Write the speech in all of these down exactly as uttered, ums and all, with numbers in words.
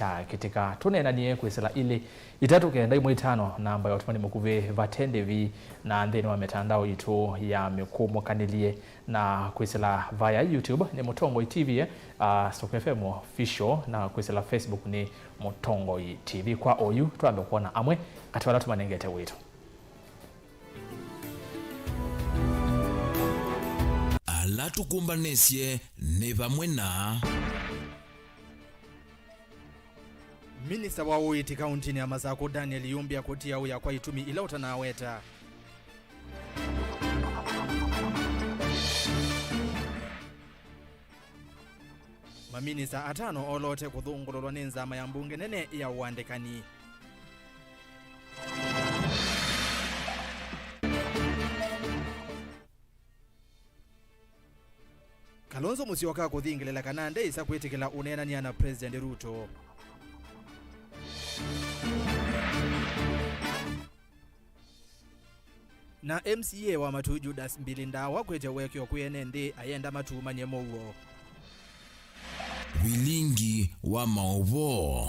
ya kĩtĩka. Tũneenanie kwĩsĩla ilĩ itatũ kenda ĩmwe itano, namba ya ũtũmani mũkuvĩ vate ndĩvi, na nthĩnĩ wa mĩtandao yitũ ya mĩkũmũkanĩlye, na kwĩsĩla vaya YouTube nĩ Mũtongoi T V, uh, Stock F M Official, na kwĩsĩla Facebook nĩ Mũtongoi T V. Kwa oyu, twambe kwona amwe katĩ wa ala tũmanengete wĩto. Ala tũkũmbanĩsye nĩ vamwe na Minista wa ũiiti kauntinĩ ya Masakũ, Daniel Yumbia, kũtia wĩa kwa itumi ila ũtanaweta. Maminista atano oloote kũthũngũlũlwa nĩ nzama ya mbunge nene ya ũandĩkani. Kalonzo Musyoka kũthingĩlĩla kana ndeĩsa kwĩtĩkĩla ũneenany'a na President Ruto. Na M C A wa Matuu Judas Mbili Ndawa kwĩtya ũekeo kwĩ ene nthĩ ayenda Matuu manye mũuo. Vilingi wa maũvoo.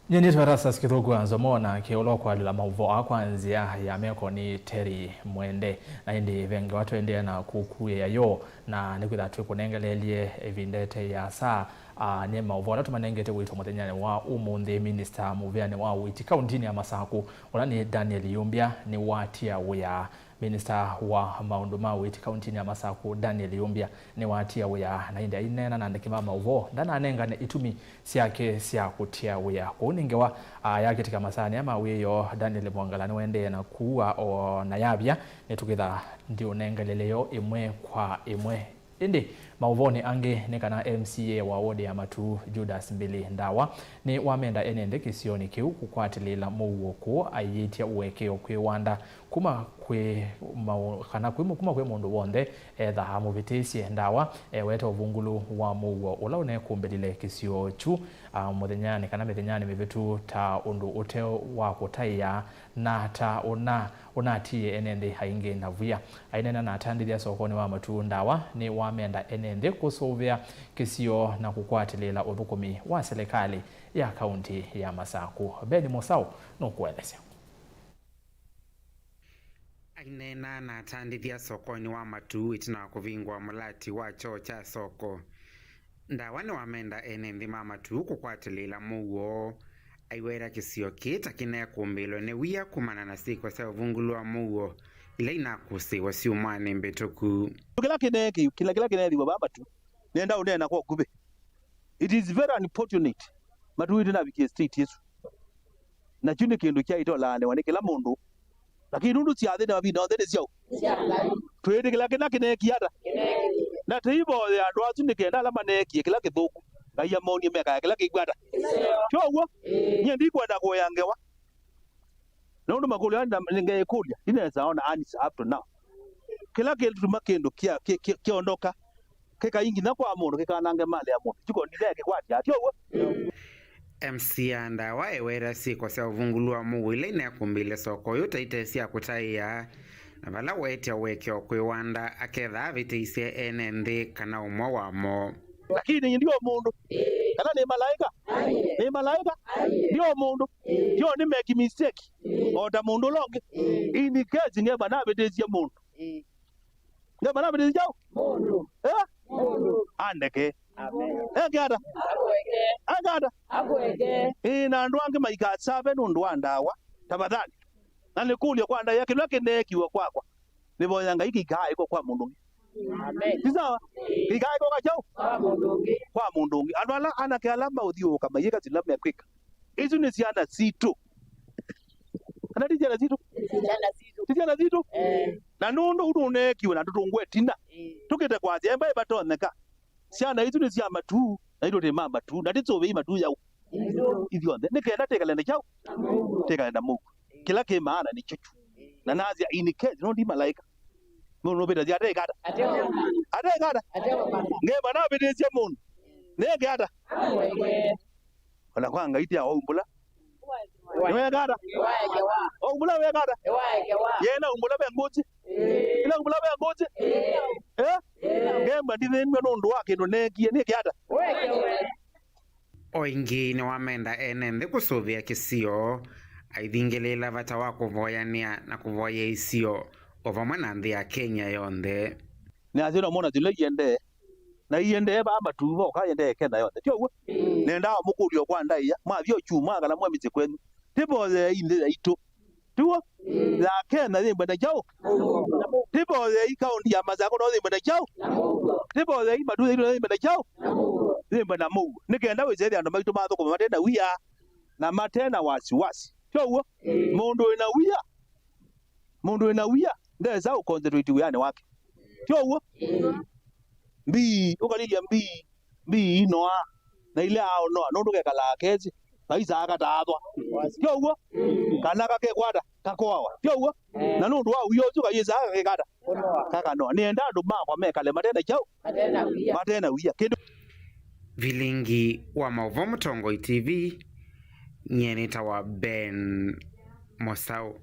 Nyie nĩtwa Erastus Kĩthũku wa Nzomo, na kĩũlwa kwalĩla maũvoo aa kwa nzĩa ya meko nĩ Terry Mwende. Na ĩndĩ vengewa tũendee na kũkuĩĩa yo, na nĩkwĩtha twĩkũnengeleelye ĩvinda ĩte ya saa, a, nĩ maũvoo ala tũmanengete wĩto mũthenyanĩ wa ũmũnthĩ. Minista mũvĩanĩ wa ũiiti kauntinĩ ya Masakũ, ũla nĩ Daniel Yumbia, nĩwatia wĩa. Minista wa maũndũ ma ũiiti kauntinĩ ya Masakũ, Daniel Yumbia, nĩwatia wĩa, na ĩndĩ aineena na andĩki ma maũvoo, ndananengane itumi syake sya kũtia wĩa. Kwoou nĩ ngewa, a, yakĩtĩka masaanĩ aa ma wĩoo, Daniel Mwangala nĩwaendee na kuua o na yavya, nĩtũkĩtha ndiũnengelele yo ĩmwe kwa ĩmwe. Ĩndĩ maũvoonĩ angĩ nĩ kana M C A wa wodi ya Matuu, Judas Mbili Ndawa, nĩwamenda ene nthĩ kĩsionĩ kĩu kũkwatĩlĩĩla mũuo kũũ, aiĩtya ũekeo kwĩ wanda kuma kwĩ maũ-, kana kwĩ mũ-, kuma kwĩ mũndũ w'onthe, etha amũvĩtĩsye. Ndawa eweta ũvungũlu wa mũuo ũla ũnekũmbĩlile kĩsio kyu, a, mũthenyanĩ kana mĩthenyanĩ mĩvĩtu ta ũndũ ũte wa kũtaĩa, na ta ũna ũnatiie ene nthĩ aingĩ na via. Aineena na atandĩthya sokonĩ wa Matuu, Ndawa nĩwamenda ene nthĩ kũsũvĩa kĩsio na kũkwatĩlĩĩla ũthũkũmi wa silikalĩ ya kaunti ya Masakũ. Ben Mũsaũ nũkũelesya. Aineena na atandĩthya sokonĩ wa Matuu ĩtina wa kũvingũa mũlati wa kyoo kya soko, Ndawa nĩwamenda ene nthĩ ma Matuu kũkwatĩlĩĩla mũuo, aiweta kĩsio kĩĩ ta kĩnekũmbĩlwe nĩ wia kumana na syĩko sya ũvungũlu wa mũuo ila inakũsĩĩwe syumwanĩ mbĩtũku. Kĩla kĩneekĩwa, kĩla, kĩla kĩneethĩwa vaa Matuu, nenda ũneena kwa ũkuvĩ. It is very unfortunate. Matuu ĩtĩnavikie state ĩsu. Na kyu nĩ kĩndũ kyaĩte ũlaanĩwa nĩ kĩla mũndũ. Lakini nũndũ syathĩ na mavinda onthe nĩ syaũ? Twĩtĩkĩla kĩla kĩneekie ata? Na tũivoye andũ asu nĩ kenda ala maneekie kĩla kĩthũku, Ngai amonie mekae kĩla kĩkw'ũ ata? Kyo w'o? Nyie ndikwenda kũea ngewa. Nũndũ makũlyo aa ngeekũlya, ndinesa ona answer up to now. Kĩla kĩtuma kĩndũ kĩa, kĩ-, kĩ-, kĩondoka, kĩkai nginya kwa mũndũ, kĩkanange malĩ ya mũndũ. Kyu ko ndinee kĩkwatya, ti ũw'o? M C A Ndawa eweta syĩko sya ũvungũlu wa mũuo ila inekũmbĩlye soko ũyũ ta ite sya kũtaĩa, na vala weetya ũekeo kwĩ wanda aketha avĩtĩisye ene nthĩ kana ũmwe wamo. Lakini ndi o mũndũ. Kana nĩ malaĩka? Nĩ malaĩka? Ndi o mũndũ. Yo nĩ make mistake. O ta mũndũ ũla ũngĩ. In case ngema navĩtĩsye mũndũ. Ngema navĩtĩsye kyaũ? Mũndũ. Eh? Mũndũ. Andeke. Amen. Eke ata? Akweke. Eke ata? Akweke. Ĩĩ, na andũ angĩ maikasave nũndũ wa Ndawa. Tafadhali. Na nĩkũlya kwa Ndawa, kĩla kĩneekiwe kwakwa, nĩvoya Ngai kĩikaaĩkwa kwa mũndũ ũngĩ. Amen. Ti sawa? Kĩikaaĩkwa kwa kyaũ? Kwa mũndũ ũngĩ. Kwa mũndũ ũngĩ. Andũ ala, anake ala maũthiũũka mayĩka sila mekwĩka. Isu nĩ syana sitũ. Kana ti syana sitũ? Syana sitũ. Ti syana sitũ? Eh. Na nũndũ ũu tũneekiwe na tũtũngwe ĩtina. Eh. Tũkĩte kwasya, emba ĩvatonyeka. Syana isu nĩ sya Matuu, na itũ tĩ ma Matuu, na tĩsũvĩi Matuu yaũ? Itũ. Ithyonthe. Nĩ kenda tĩkale na kyaũ? Na mũuo. Tĩkale na mũuo. Kĩla kĩ maana nĩ kyo kyu. Na nasya, in case, no ndi malaĩka. Mũndũ nũvĩtasya atekata? Atekata. Atekata? Atekata. Ngema navĩtĩsye mũndũ. Nĩeke ata? Amweke. Ona kwa Ngai ti aumbũla. Nĩweka ata? Nĩwaekewa. Aumbũla weka ata? Nĩwaekewa. Yena umbũla ve ngũsĩ. Ĩĩ. Ĩna umbũla ve ngũsĩ. Ĩĩ. Eh? Ĩĩ. Ngemba ndithĩnw'a nũndũ wa kĩndũ neekie. Nĩke ata? Wekewe. O ĩngĩ nĩwamenda ene nthĩ kũsũvĩa kĩsio, aithingĩlĩĩla vata wa kũvoyanĩa na kũvoyea isio, o vamwe na nthĩ ya Kenya yonthe. Nĩasya no mona tũla iendee, na iendee vaa matuva, ũka iendee Kenya yonthe. Ti ũw'o? Nendaa mũkũlyo kwa ndaĩa, mwavya ũkyumwa kana mwe mĩsyĩ kwenyu. Tĩvoyeei nthĩ yaitũ. Tiw'o? Ya Kenya yĩmbwe na kyaũ? Tĩvoyeei kaũnti ya Masakũ no yĩmbwe na kyaũ? Tĩvoyeei matuva yaitũ no yĩmbwe na kyaũ? Yĩmbwe na mũuo. Nĩ kenda wĩsethya andũ maitũ mathũkũma mate na wia na mate na wasiwasi. Ti ũw'o? Mũndũ wĩ na wia, mũndũ wĩ na wia ndesa ũconcentrate wĩanĩ wake. Ti ũw'o? Mbii, ũkalilya mbii, mbii inoa, na ile aonoa, nũndũ kekalaa kesĩ, kaisaa kataathwa. Ti ũw'o? Kana kakekwata, kakoawa. Ti ũw'o? Na nũndũ wa wia ũsu kayĩsaa kakekata, kakanoa. Nĩenda andũ makwa mekale mate na kyaũ? Mate na wia. Kĩndũ. Vilingi wa maũvoo Mũtongoi T V, nyie nĩtawa Ben Mosau.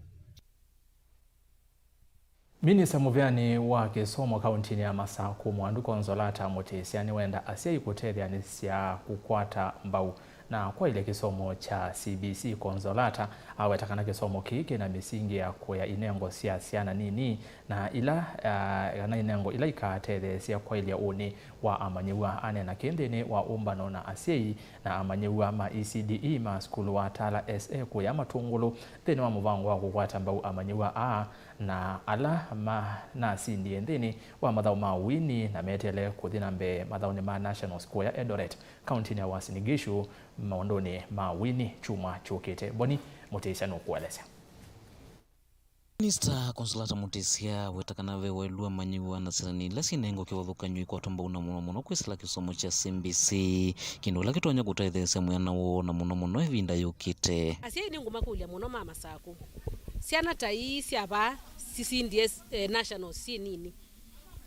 Minista mũvĩanĩ wa kĩsomo kaũntĩnĩ ya Masakũ, Mwandu Consolata Mũtĩsya, nĩwenda asyai kũtetheanĩsya kũkwata mbau na kwaĩlya kĩsomo kya C B C. Consolata aweta kana kĩsomo kĩĩ kĩna mĩsingi ya kũya inengo sya syana nini na ila, ah, kana inengo ila ikatetheesya kwaĩlya ũnĩ wa amanyĩw'a. Aneena kĩĩ nthĩnĩ wa ũmbano na asyai na amanyĩw'a ma E C D E ma sukulu wa Tala S A kũya Matũngũlũ nthĩnĩ wa mũvango wa kũkwata mbau amanyĩw'a aa na ala manasindie nthĩnĩ wa mathaũ ma wini na meteele kũthi na mbee mathaũnĩ ma Nationals kũya Eldoret, kaũntĩnĩ ya Uasin Gishu, maũndũnĩ ma wini kyumwa kyũkĩte. Boni Mũtĩsya nũkũelesya. Minista Consolata Mũtĩsya aweta kana ve waĩlu amanyĩw'a na syana ila syĩna inengo kĩvathũkany'o ikwatwa mbau na mũno mũno kwĩsĩla kĩsomo kya C B C, kĩndũ kĩla kĩtonya kũtetheesya mwĩana woo na mũno mũno ĩvinda yũkĩte. Asyai nĩngũmakũlya mũno ma Masakũ. Syana ta ii sya vaa sisindie, eh, nationals syĩ nini.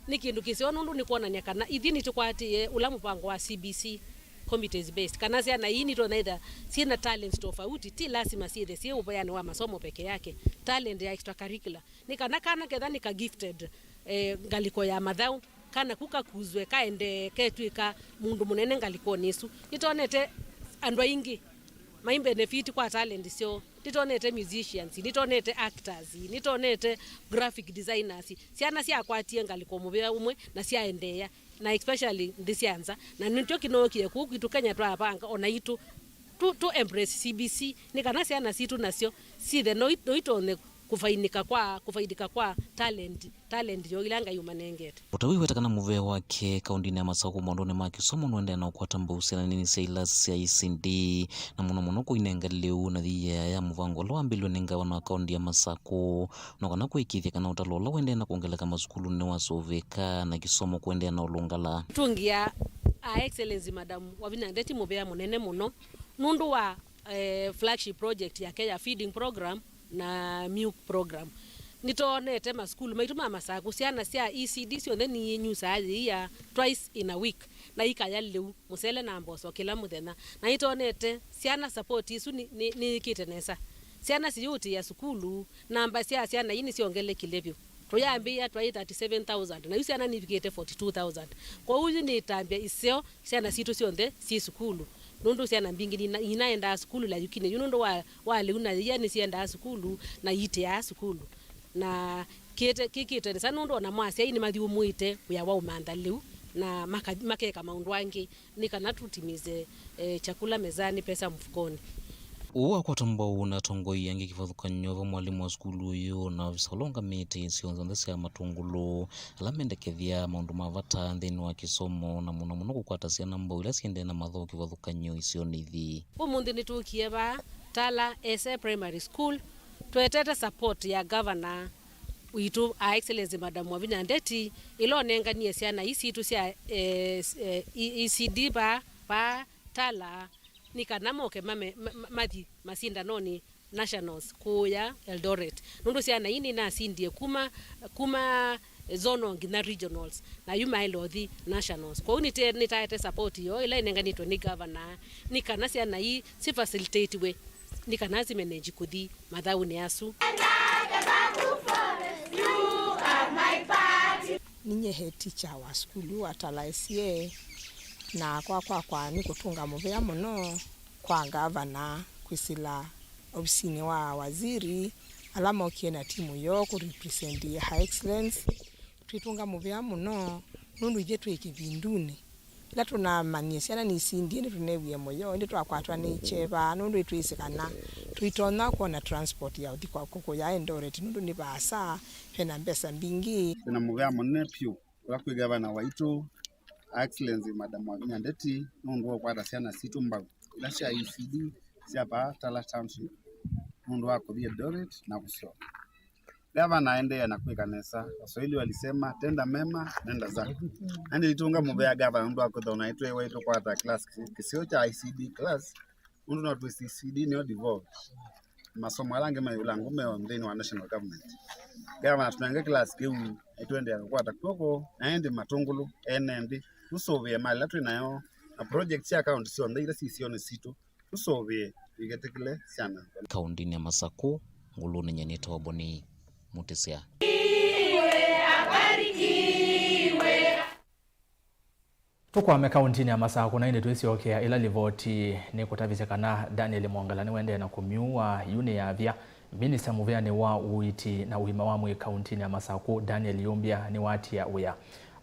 Nĩ kĩndũ kĩseo nũndũ nĩ kwonany'a kana ithyĩ nĩtũkwatĩĩe ũla mũvango wa C B C, competence based, kana syana ii nĩtonya ĩtha syĩ na talents tofauti, ti lasima syĩthe syĩ ũvoyanĩ wa masomo peke yake. Talent ya extracurricular nĩ kana kana ketha nĩ ka gifted, eh, ngalĩko ya mathaũ, kana ku kakuzwe kaendee ketw'ĩka mũndũ mũnene ngalĩkonĩ ĩsu. Nĩtonete andũ aingĩ mai benefit kwa talent syoo. Nĩtonete musicians, nĩtonete actors, nĩtonete graphic designers. Syana syakwatie ngalĩko mũvĩa ũmwe na syaendeea, na especially nthĩ sya nza. Na nĩkyo kĩnookie kũu kwitũ Kenya twavanga o naitũ tũ, tũ embrace C B C, nĩ kana syana sitũ nasyo syĩthe no i-, no itonye kũvainĩka kwa, kũvainĩka kwa talent. Talent yoo ila Ngai ũmanengete. O ta wĩweta kana mũvea wake kaũndĩnĩ ya Masakũ maũndũnĩ ma kĩsomo nũendeea na ũkwata mbau syana nini sya ilasi sya E C D, na mũno mũno kũinenga lĩu na yĩea ya mũvango ũla wambĩlĩwe nĩ ngavana wa kaũndĩ ya Masakũ, no kana kũĩkĩĩthya kana ũtalo ũla ũendeee na kwongeleka masukulunĩ nĩwasũvĩĩka na kĩsomo kũendeea na ũlũngala. Tũngĩa Her Excellency Madam Wavinya Ndeti mũvea mũnene mũno nũndũ wa eh, flagship project yake ya feeding program na milk program. Nĩtonete masukulu maitũ ma Masakũ, syana sya E C D syonthe ninyusaa yĩia twice in a week, na ikaya lĩu, mũsele na mboso kĩla mũthenya. Na nĩtonete syana support isu nĩ, nĩ, nĩyĩkĩte nesa. Syana siyũtĩĩa sukulu, namba sya syana ii nĩsyongelekile vyũ. Tũyambĩĩa twaĩ thirty-seven thousand, na yu syana nivikĩte forty-two thousand. Kwoou yu nĩtambya ĩseo syana sitũ syonthe syĩ sukulu, nũndũ syana mbingĩ nina-, inaendaa sukulu layukinĩ yu nũndũ wa, wa lĩu na yĩia nĩsyendaa sukulu na iitĩaa sukulu. Na kĩte-, kĩkĩte nesa nũndũ ona mo asyai nĩmathyũmũĩte wĩa wa ũmantha lĩu na maka-, makeka maũndũ angĩ nĩ kana tũtimise, eh, chakula mezani, pesa mfukoni. Ũu wakwata mbau na atongoi angĩ kĩvathũkany'o va mwalimũ wa sukulu ũyũ na ovisa ũla ũngamĩte isio syonthe sya Matũngũlũ, ala mendekethya maũndũ ma vata nthĩnĩ wa kĩsomo, na mũno mũno kũkwata syana mbau ila syendee na mathaũ kĩvathũkany'o isionĩ ithi. Ũmũnthĩ nĩtũkie vaa Tala S A Primary School, twetete support ya governor witũ, Her Excellency Madam Wavinya Ndeti, ĩla ũnenganie syana ii sitũ sya, eh, s-, eh, E-, E C D vaa, vaa Tala, nĩ kana moke mame-, ma-, ma-, mathi masindanonĩ nationals kũũya Eldoret. Nũndũ syana ii nĩnasindie kuma, kuma zonal nginya regionals, na yu maĩle ũthi nationals. Kwoou nĩte-, nĩtaete support yoo ĩla ĩnenganĩtwe nĩ governor, nĩ kana syana ii si facilitatiwe, nĩ kana si manage kũthi mathaũnĩ asu. Ninyie head teacher wa sukulu wa Tala S A, Na kwa kwakwa nĩ kũtũnga mũvea mũno kwa ngavana kwĩsĩla ovisinĩ wa waziri ala mokie na timu yoo kũ represent Her Excellency. Twĩtũnga mũvea mũno nũndũ ithyĩ twĩ kĩvindunĩ. Ĩla tũnamanyie syana nĩisindie, nĩtũneewie mũyo, ĩndĩ twakwatwa nĩ kyeva, nũndũ nĩtwĩsĩ kana tũitonya kwona transport ya ũthi kwa kũkũya Eldoret, nũndũ nĩ vaasa, ve na mbesa mbingĩ. Twĩ na mũvea mũnene vyũ ũla kwĩ gavana waitũ, Excellency Madam Wavinya Ndeti, nũndũ wa kũkwata syana sitũ mbau, ila sya E C D sya vaa Tala Township, nũndũ wa kũthi Eldoret na kũsyoka. Gavana aendeea na kwĩka nesa. Waswahili walisema, "Tenda mema, nenda zako." Na nĩtũnga mũvea gavana nũndũ wa kwĩthwa naitũ ewa tũkwata class kĩ-, kĩseo kya E C D class, nũndũ no twĩsĩ E C D nĩyo devolved. Masomo ala angĩ me ĩũlũ ngũ meo nthĩnĩ wa national government. Gavana tũnenge class kĩu, nĩtũendeea kũkwata kw'oko, na ĩndĩ Matũngũlũ, ene nthĩ, tũsũvĩe mali ĩla twĩ nayo, na project sya county syonthe ila syĩ isionĩ sitũ, tũsũvĩe tũiketĩkĩle syana. Kaũntĩnĩ ya Masakũ, ngũlũnĩ nyie nĩtawa Boni Mũtĩsya. Tũkwame kaũntĩnĩ ya Masakũ na ĩndĩ twĩsyokea ĩla livoti nĩ kũtavisya kana Daniel Mwongela nĩwaendee na kũmyuwa yu nĩ avya. Minista mũvĩanĩ wa ũiiti na ũima wa mwĩĩ kaũntĩnĩ ya Masakũ, Daniel Yumbia, nĩwatia wĩa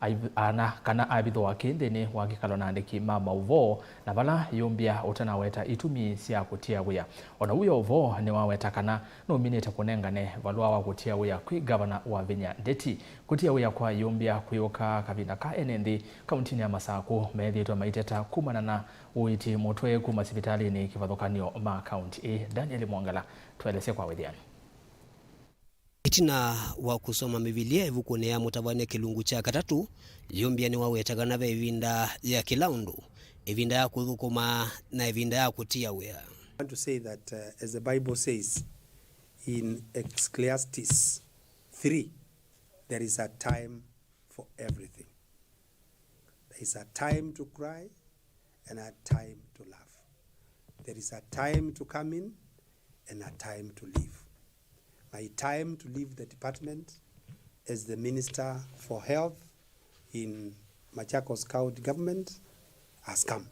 aiv-, ana kana avithũa akĩ nthĩnĩ wa kĩkalo na andĩki ma maũvoo, na vala Yumbia ũtanaweta itumi sya kũtia wĩa. O na ũu yo ũvoo nĩwaweta kana nũminĩte kũnengane valũa wa kũtia wĩa kwĩ Ngavana Wavinya Ndeti. Kũtia wĩa kwa Yumbia kwĩũka kavinda ka ene nthĩ kaũntĩnĩ ya Masakũ methĩĩtwe maiteta kumana na ũiiti mũtwae kuma sivitalĩnĩ kĩvathũkany'o ma kaũntĩ ĩĩ. Daniel Mwongela, tũelesye kwa wĩthĩanu. Ĩtina wa kũsoma Mbivilia ĩvukunĩ ya Mũtavany'a kĩlungu kya katatũ, Yumbia nĩwaweta kana ve ĩvinda ya kĩla ũndũ, ĩvinda ya kũthũkũma, na ĩvinda ya kũtia wĩa. I want to say that, uh, as the Bible says in Ecclesiastes three, there is a time for everything. There is a time to cry and a time to laugh. There is a time to come in and a time to leave. My time to leave the department as the Minister for Health in Machakos County Government has come.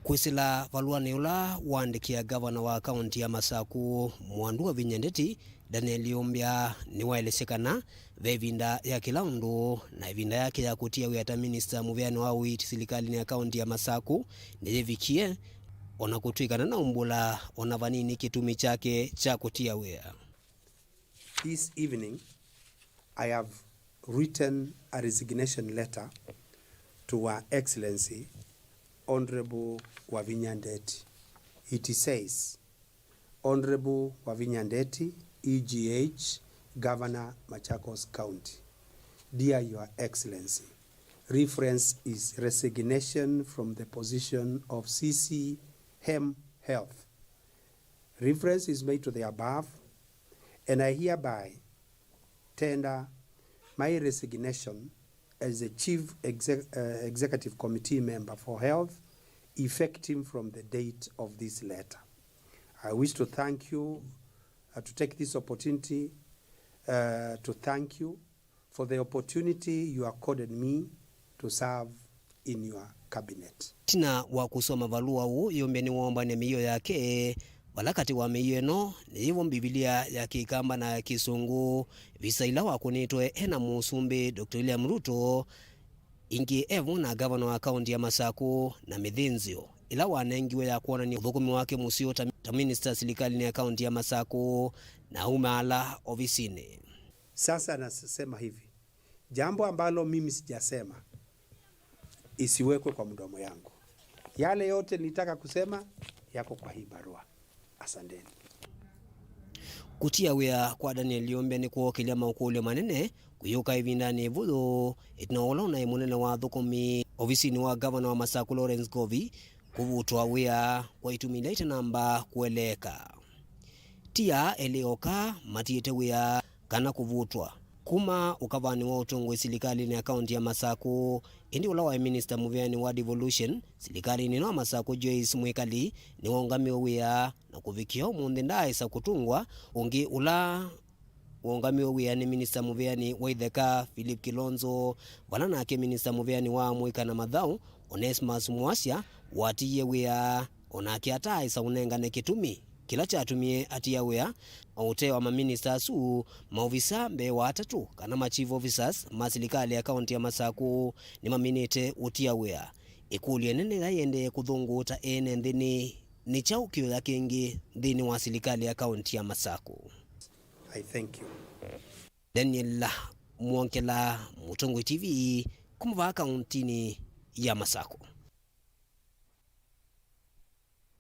Kwĩsĩla valũanĩ ũla waandĩkĩa ngavana wa kaũntĩ ya Masakũ, Mwandu Wavinya Ndeti, Daniel Yumbia nĩwaelesye kana ve ĩvinda ya kĩla ũndũ, na ĩvinda yake ya kũtia wĩa ta minista mũvĩanĩ wa ũiiti silikalĩnĩ ya kaũntĩ ya Masakũ nĩyĩvikie, o na kũtw'ĩka ndanaumbũla o na vanini kĩtumi kyake kya kũtia wĩa. This evening, I have written a resignation letter to Her Excellency Honorable Wavinya Ndeti. It says, Honorable Wavinya Ndeti, E G H, Governor, Machakos County. Dear Your Excellency, reference is resignation from the position of C C Hem Health. Reference is made to the above, and I hereby tender my resignation as the Chief Exec-, uh, Executive Committee member for Health, effective from the date of this letter. I wish to thank you, uh, to take this opportunity, uh, to thank you for the opportunity you accorded me to serve in your cabinet. Ĩtina wa kũsoma valũa ũũ, Yumbia nĩwoombany'a mĩio yake, vala katĩ wa mĩio ĩno nĩyĩvo Mbivilia ya Kĩkamba na ya Kĩsũngũ, visa ila wakũnĩtwe e na Mũsumbĩ Doctor William Ruto, ĩngĩ evo na ngavana wa kaũntĩ ya Masakũ, na mĩthĩnzĩo ĩla wanengiwe ya kwonany'a ũthũkũmi wake mũseo ta, ta minista silikalĩnĩ ya kaũntĩ ya Masakũ na aumaala ovisinĩ. Sasa nasema hivi, jambo ambalo mimi sijasema isiwekwe kwa mdomo yangu. Yale yote nilitaka kusema yako kwa hii barua. Asanteni. Kũtia wĩa kwa Daniel Yumbia nĩkwookĩlya maũkũlyo manene kwĩyũka ĩvindanĩ ĩvũthũ, ĩtina wa ũla ũnaĩ mũnene wa athũkũmi ovisinĩ wa ngavana wa Masakũ Lawrence Ngovi kũvutwa wĩa kwa itumi ila itanamba kũeleeka. Ti aa elĩ oka matiĩte wĩa kana kũvutwa kuma ũkavanĩ wa ũtongoi silikalĩnĩ ya kaũntĩ ya Masakũ, ĩndĩ ũla waĩ minista mũvĩanĩ wa devolution silikalĩnĩ ĩno ya Masakũ Joyce Mwikali nĩwaũngamiwe wĩa na kũvikĩa ũmũnthĩ ndaaĩsa kũtũngwa. Ũngĩ ũla waũngamiwe wĩa nĩ minista mũvĩanĩ wa itheka Philip Kilonzo, vala nake minista mũvĩanĩ wa amũika na mathaũ Onesmus Mwasya watiie wĩa, o nake ataaĩsa ũnengane kĩtumi kĩla kyatumie atia wĩa. O ũtee wa maminista asu, maovisa mbee wa atatũ kana ma chief officers ma silikalĩ ya kaunti ya Masakũ nĩmaminĩte ũtia wĩa. Ĩkũlyo ĩnene yĩla yĩendee kũthũngũũta ene nthĩ nĩ, nĩ kyaũ kĩũya kĩngĩ nthĩnĩ wa silikalĩ ya kaunti ya Masakũ? I thank you. Daniel Mwongela, Mũtongoi T V, kuma vaa kauntinĩ ya Masakũ.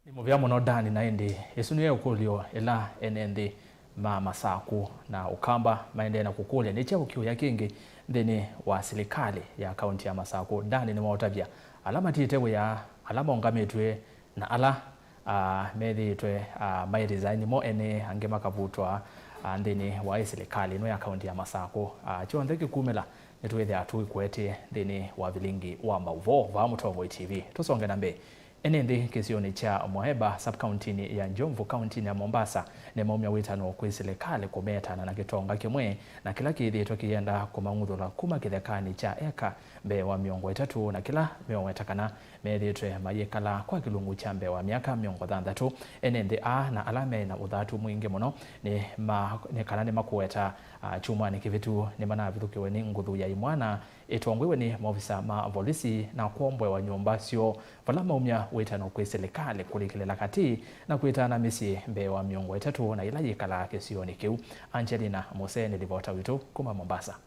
Nĩ mũvea mũno, Dani, na ĩndĩ ĩsu nĩyo ĩkũlyo ĩla ene nthĩ ma Masakũ na Ũkamba maendee na kũkũlya nĩ kyaũ kĩũya kĩngĩ nthĩnĩ wa silikalĩ ya kaunti ya Masakũ. Dani nĩwaũtavya ala matiĩte wĩa, ala maũngamĩtw'e, na ala, ah, methĩĩtwe, ah, mai resign mo ene, angĩ makavutwa, ah, nthĩnĩ wa ĩ silikalĩ ĩno ya kaunti ya Masakũ. Ah, kyonthe kĩkumĩla, nĩtwĩthĩa tũikũetee nthĩnĩ wa vilingi wa maũvoo vaa Mũtongoi T V. Tũsonge na mbee. Ene nthĩ kĩsionĩ kya Mwaheba, sub-kauntinĩ ya Jomvu, kauntinĩ ya Mombasa, nĩmaumya wĩtano kwĩ silikalĩ kũmetana na kĩtonga kĩmwe na kĩla kĩthĩĩtwe kĩyenda kũmang'uthũla kuma kĩthekanĩ kya eka mbee wa mĩongo ĩtatũ, na kĩla meweta kana methĩĩtwe mayĩkala kwa kĩlungu kya mbee wa myaka mĩongo thanthatũ. Ene nthĩ aa na ala me na ũthatu mwingĩ mũno nĩ ma-, nĩ kana nĩmakũweta, ah, kyumwanĩ kĩvĩtu nĩmanavithũkĩwe nĩ nguthu ya imwana ĩtongoew'e nĩ maovisa ma volisi na kwomboewa nyũmba syoo, vala maumya wĩtano kwĩ silikalĩ kũlikĩlĩla katĩ na kwĩtana mĩsyĩ mbee wa mĩongo ĩtatũ na ĩla yĩkalaa kĩsionĩ kĩu. Angelina Mose nĩ livota witũ kuma Mombasa.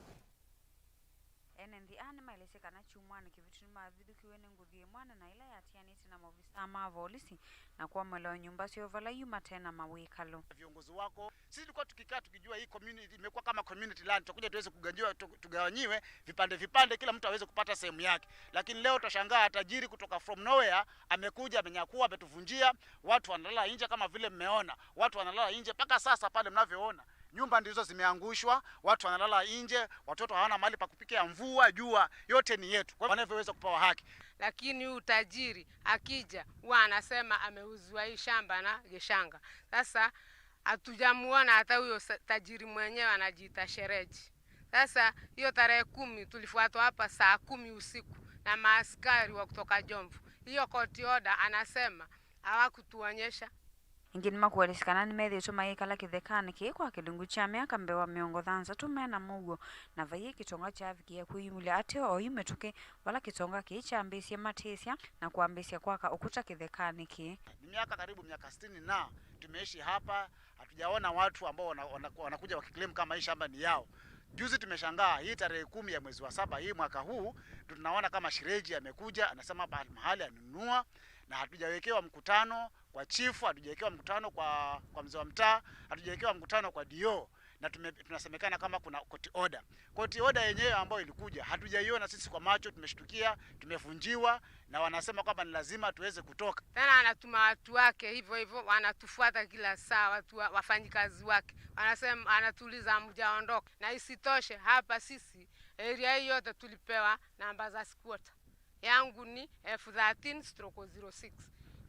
Ene nthĩ aa nĩmaelesye kana kyumwanĩ kĩvĩtu nĩmavithũkĩwe nĩ nguthu ya imwana na ĩla yatianĩte na maovisa ma volisi na kwombolewa nyũmba syoo vala yu mate na mawĩkalo. Viongozi wako, sisi tulikuwa tukikaa tukijua hii community imekuwa kama community land, tutakuja tuweze kugawanyiwa, tu-, tugawanyiwe vipande vipande, kila mtu aweze kupata sehemu yake. Lakini leo tutashangaa tajiri kutoka from nowhere amekuja, amenyakua, ametuvunjia, watu wanalala nje kama vile mmeona. Watu wanalala nje mpaka sasa pale mnavyoona. Nyumba ndizo zimeangushwa, watu wanalala nje, watoto hawana mahali pa kupikia, mvua, jua, yote ni yetu. Kwa hivyo wanavyoweza kupewa haki. Lakini huyu tajiri akija, huwa anasema ameuziwa hii shamba na Gishanga. Sasa hatujamuona hata huyo sa-, tajiri mwenyewe anajiita shereji. Sasa hiyo tarehe kumi tulifuatwa hapa saa kumi usiku na maaskari wa kutoka Jomvu. Hiyo court order anasema hawakutuonyesha. Ĩngĩ nĩmakũelesya kana nĩmethĩĩtwe mayĩkala kĩthekanĩ kĩĩ kwa kĩlungu kya myaka mbee wa mĩongo thanthatũ me na mũuo, na vaiĩ kĩtonga kyavikie kwĩyumĩlya ateo oyu mĩtũkĩ vala kĩtonga kĩĩ kyambĩĩsye matĩsya na kwambĩĩsya kwaka ũkũta kĩthekanĩ kĩĩ. Ni miaka karibu miaka sitini na tumeishi hapa, hatujaona watu ambao wana-, wana-, wanakuja wakiclaim kama hii shamba ni yao. Juzi tumeshangaa, hii tarehe kumi ya mwezi wa saba hii mwaka huu, ndio tunaona kama shereji amekuja, anasema mahali, mahali anunua, na hatujawekewa mkutano kwa chifu, hatujawekewa mkutano kwa, kwa mzee wa mtaa, hatujawekewa mkutano kwa D O, na tume-, tunasemekana kama kuna court order. Court order yenyewe ambayo ilikuja, hatujaiona sisi kwa macho, tumeshtukia, tumevunjiwa, na wanasema kwamba ni lazima tuweze kutoka. Tena anatuma watu wake hivyo hivyo, wanatufuata kila saa, watu wa-, wafanyikazi wake. Wanasema, anatuuliza, "Hamjaondoka?" Na isitoshe, hapa sisi, area hii yote tulipewa namba za squatter. Yangu ni F thirteen stroke zero six,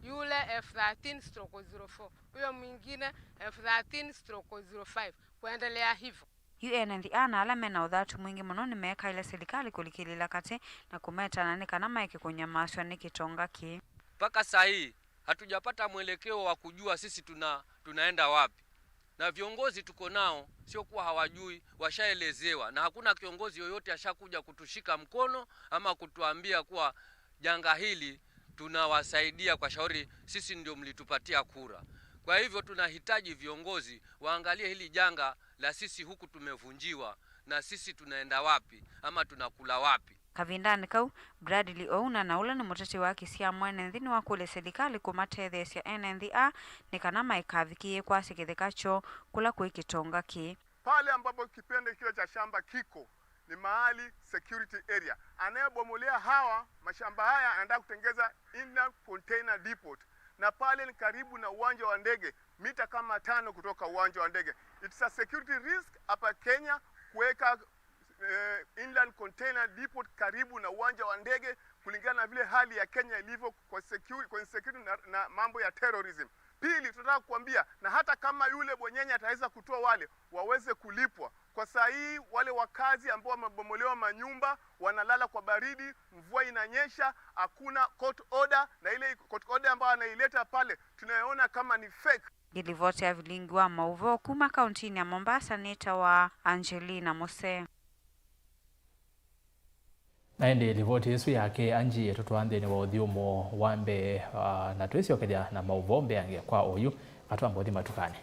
yule F thirteen stroke zero four, huyo mwingine F thirteen stroke zero five, kuendelea hivyo. Yu ene nthĩ aa na ala me na ũthatu mwingĩ mũno nĩmekaĩle silikalĩ kũlikĩlĩla katĩ na kũmetana nĩ kana maeke kũnyamasw'a nĩ kĩtonga kĩĩ. Mpaka saa hii hatujapata mwelekeo wa kujua sisi tuna-, tunaenda wapi. Na viongozi tuko nao, sio kuwa hawajui, washaelezewa. Na hakuna kiongozi yoyote ashakuja kutushika mkono ama kutuambia kuwa janga hili tunawasaidia kwa shauri, sisi ndio mlitupatia kura. Kwa hivyo tunahitaji viongozi waangalie hili janga la sisi huku tumevunjiwa, na sisi tunaenda wapi ama tunakula wapi. Kavindanĩ kau, Bradley Ouna, na ũla nĩ mũteti wa haki sya mwene nthĩ, nĩwakũlya silikalĩ kũmatetheesya ene nthĩ aa nĩ kana maikavikĩĩe kwasya kĩtheka kyoo kũla kwĩ kĩtonga kĩĩ. Pale ambapo kipande kile cha shamba kiko ni mahali security area. Anayebomolea hawa mashamba haya anataka kutengeza inland container depot, na pale ni karibu na uwanja wa ndege, mita kama tano kutoka uwanja wa ndege. It's a security risk hapa Kenya kuweka, eh, inland container depot karibu na uwanja wa ndege, kulingana na vile hali ya Kenya ilivyo kwa secu-, kwa insecurity na, na mambo ya terrorism. Pili, tunataka kuambia, na hata kama yule bwenyenye ataweza kutoa wale, waweze kulipwa, Kwa saa hii, wale wakazi ambao wamebomolewa manyumba wanalala kwa baridi, mvua inanyesha, hakuna court order, na ile court order ambayo anaileta pale tunayoona kama ni fake. Ĩlivoti ya vilingi wa maũvoo kuma kauntinĩ ya Mombasa nĩtawa Angelina Muse. Na ĩndĩ livoti ĩsu yake Angie tũtwaa nthĩnĩ wa ũthyũmũo wa mbee, ah, na twĩsyokethya na maũvoo mbeange kwa oyu, atwamba ũthi matukanĩ.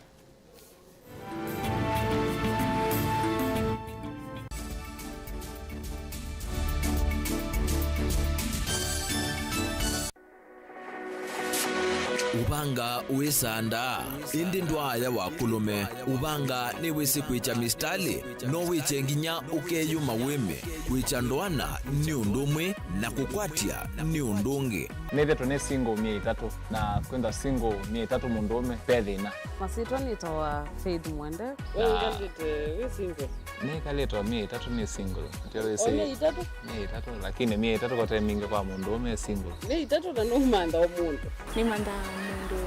Ũvanga wĩsaa ndaa, ĩndĩ ndwaaya wa kũlũme. Ũvanga nĩwĩsĩ kwĩkya mĩsitalĩ, no wĩkye nginya ũkeyũma wĩme. Kwĩkya ndoana nĩ ũndũ ũmwe na kũkwatya nĩ ũndũ ũngĩ. Nĩthĩtwe nĩ single myei ĩtatũ, na kwĩntha single myei ĩtatũ mũndũũme ve thĩna. Masyĩtwa nĩtawa Faith Mwende. We ũkalĩte wĩ single? Nĩkalĩtwe myei ĩtatũ nĩ single. Ndio wĩsĩ. O myei ĩtatũ? Myei ĩtatũ, lakini myei ĩtatũ kote mingĩ kwa mũndũũme single. Myei ĩtatũ na nũmantha o mũndũ. Nĩmantha mũndũ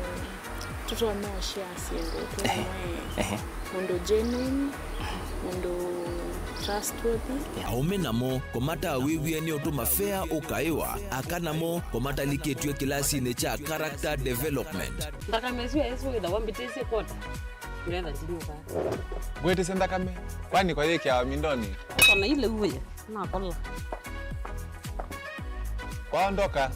tũtonya ũshare syĩndũ twĩ hamwe. Mũndũ genuine, mũndũ trustworthy. Aũme namo, kũmatawĩw'e nĩ ũtũma fea ũkaĩwa, aka namo, kũmatalikĩtw'e kĩlasinĩ kya character development. Nthakame ĩsu yaĩsĩ wĩthawa mbĩtĩsye kota. Ngetha ndinyuka. Ngwĩtĩsye nthakame, kwani kwa yĩkĩawa mindoni? Kona ile uwe, nakola. Kwaondoka.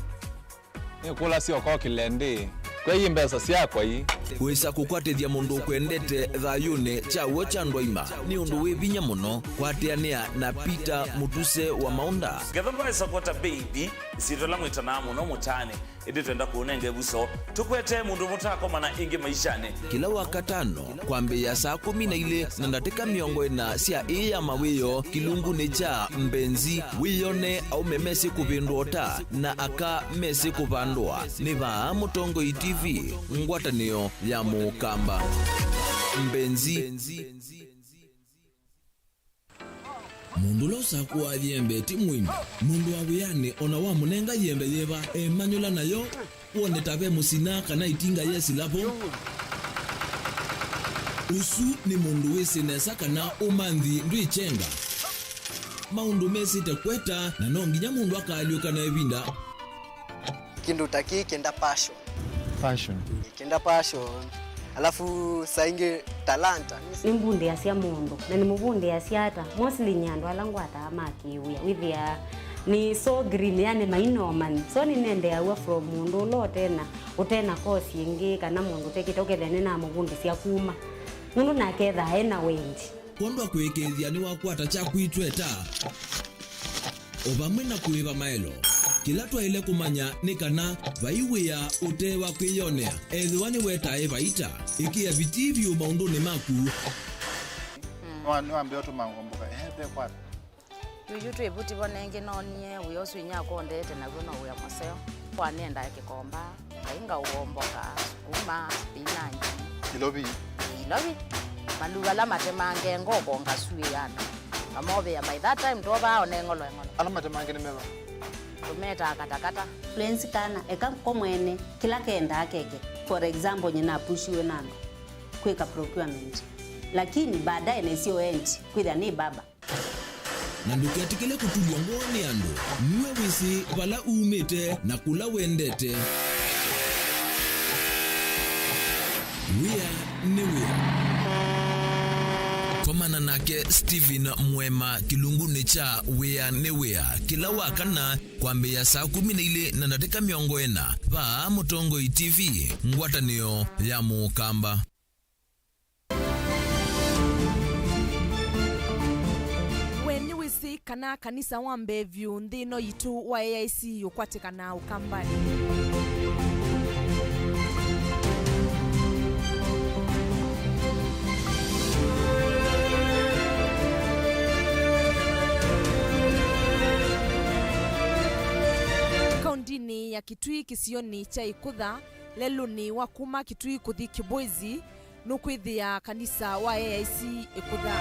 Nĩkũlasya ũkokĩle ndĩ, kwei mbesa syakwa ii. Kwĩsa kũkwatĩthya mũndũ ũkwendete thayũnĩ kya w'o kya ndwaima nĩ ũndũ wĩ vinya mũno. Kwatĩanĩa na Peter Mũtuse wa Maũnda. Ngetha ndwaĩsa kwata baby, ĩsyĩtwa ĩla mwĩtanaa mũno mũtaanĩ, ĩndĩ twenda kũũnenga ĩvuso. Tũkwete mũndũ mũtakomana ĩngĩ maishanĩ. Kĩla Wakatano, kwambĩĩa saa kũmi na ilĩ na ndatĩka mĩongo ĩna sya ĩĩ ya mawĩoo kĩlungunĩ kya Mbenzi, wĩyone aũme mesĩ kũvĩndũa ũta na aka mesĩ kũvandũa. Nĩ vaa Mũtongoi T V, ngwatanĩo ya Mũkamba. Mbenzi. Mũndũ ũla ũsakũaa yembe ti mũĩmi. Mũndũ wa wĩanĩ o na wamũnenga yembe yĩva, emanyũla nayo, wone ta ve mũsina kana ĩtinga yesĩla vo. Ũsu nĩ mũndũ wĩsĩ nesa kana ũmanthi ndwĩkyenga. Maũndũ mesĩte kweta, na no nginya mũndũ akaalyũka na ĩvinda. Kĩndũ ta kĩĩ kĩenda passion. Passion. Kĩenda passion. Alafu saa ingĩ talanta. Nĩmbundĩasya mũndũ, na nĩmũvundĩasya ata? Mostly nĩ andũ ala ngwataa ma kĩwĩa. Wĩthĩaa nĩ so green, yani mainomani. So nĩnendeaw'a from mũndũ ũla ũtena, ũtena course ĩngĩ, kana mũndũ ũtekĩte, ũkethĩa nĩnamũvundĩsya kuma. Nũndũ nake ethaa ena wendi. Kwondwa kũĩkĩĩthya nĩwakwata kyaku itweta. O vamwe na kũĩva maelo, kĩla twaĩle kũmanya nĩ kana vai wĩa ũte wa kwĩyonea, ethĩwa nĩwetae vaita. Ĩkĩa vitii vyũ maũndũnĩ maku. Nĩwa-, nĩwambĩa ũtũma ngomboka, ehe, ve kwata. Yuyu twĩ vuti vo nengĩ noonie wĩa ũsu inyia akondete naw'o no wĩa mũseo. Kwa nĩendaa kĩkomba. Ngai ngaũomboka, sukuma, spinach. Ilovi. Ilovi. Maluva ala matemange ngoko ngasuĩana. Mamovea by that time twovaa one ng'olo eng'olo. Ala matemange nĩ meva? Tũmetaa katakata. Fluency kana, eka ko mwene, kĩla kendaa keke. For example, nyina apushiwe na andũ kwĩka procurement. Lakini baadaye nesio end, kwĩthĩa nĩ baba. Na ndũketĩkĩle kũtulw'a ngoo nĩ andũ. Nue wĩsĩ vala umĩte na kũla wendete. Wĩa nĩ wĩa. Komana nake Stephen Mwema kĩlungunĩ kya Wĩa nĩ Wĩa kĩla wa kana kwambĩĩa saa kũmi na ilĩ na ndatĩka mĩongo ĩna vaa Mũtongoi T V, ngwatanĩo ya Mũkamba. We nĩwĩsĩ kana kanisa wa mbee vyũ nthĩ ĩno yitũ wa A I C ũkwatĩkanaa Ũkambanĩ? Kaũndinĩ ya Kitui kĩsionĩ kya Ĩkũtha, lelũnĩ wa kuma Kitui kũthi Kibwezi, nũkwĩthĩa kanisa wa A I C Ĩkũtha.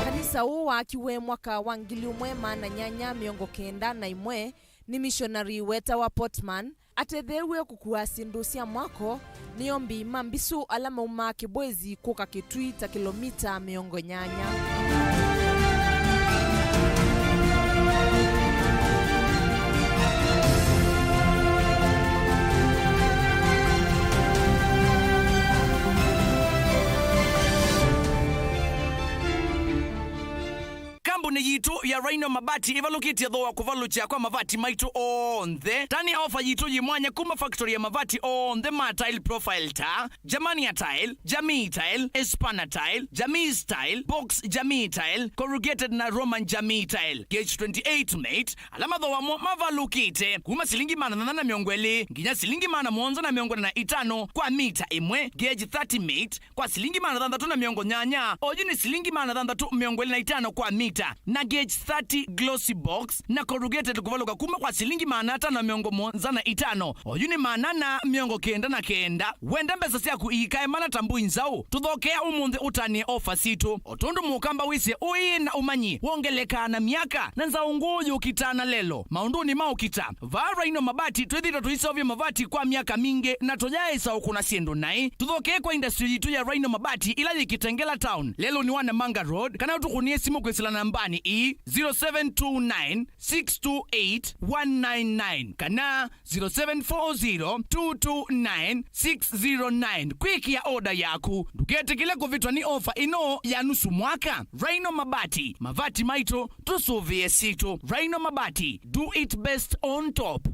Kanisa Mũtata ũũ waakiwe mwaka wa ngili ĩmwe maana nyanya mĩongo kenda na ĩmwe nĩ mishonari wetawa Portman, atetheew'e kũkua syĩndũ sya mwako nĩ ombi ma mbisũ ala maumaa Kĩbwezi kũka Kĩtui ta kĩlomita mĩongo nyanya. Kambuni yitũ ya Rhino Mabati ĩvalũkĩtye thooa kũvalũkya kwa mavati maitũ onthe. Tani ya ofa yitũ yĩ mwanya kuma factory ya mavati onthe ma tile profile ta Germania Tile, Jamii Tile, Espana Tile, Jamii Tile, Box Jamii Tile, Corrugated na Roman Jamii Tile, gauge twenty-eight mate, ala mathooa mo mavalũkĩte kuma silingi maana thanthatũ na mĩongo ĩlĩ nginya silingi maana mũonza na mĩongo ĩna na itano kwa mita ĩmwe, gauge thirty mate, kwa silingi maana thanthatũ na mĩongo nyanya, oyu nĩ silingi maana thanthatũ mĩongo ĩlĩ na itano kwa mita, na gauge thirty glossy box na corrugated kũvalũka kuma kwa silingi maana atano na mĩongo mũonza na itano, oyu nĩ maana ana mĩongo kenda na kenda. Wenda mbesa syaku iikae mana ta mbũi nzaũ? Tũthokea ũmũnthĩ ũtanĩe ofa sitũ. O tondũ mũkamba wĩsĩ ũĩ na ũmanyi wongelekaa na myaka, na nzaũ ngũũ yũkitaa na lelo maũndũnĩ ma ũkita. Vaa Rhino Mabati twĩthĩĩtwe tũiseũvya mavati kwa myaka mingĩ na tũyaaĩsa ũkũna syĩndũ naĩ. Tũthokee kwa industry yitũ ya Rhino Mabati ĩla yĩ Kitengela Town, lelũnĩ wa Namanga Road, kana ũtũkũnĩe simũ kwĩsĩla nambanĩ ii, zero seven two nine, six two eight, one nine nine kana zero seven four zero, two two nine, six zero nine. Kwĩkĩa oda yaku, ndũketĩkĩle kũvĩtwa nĩ ofa ĩno ya nusu mwaka. Rhino Mabati, mavati maitũ, tũsũvĩe sitũ. Rhino Mabati, do it best on top.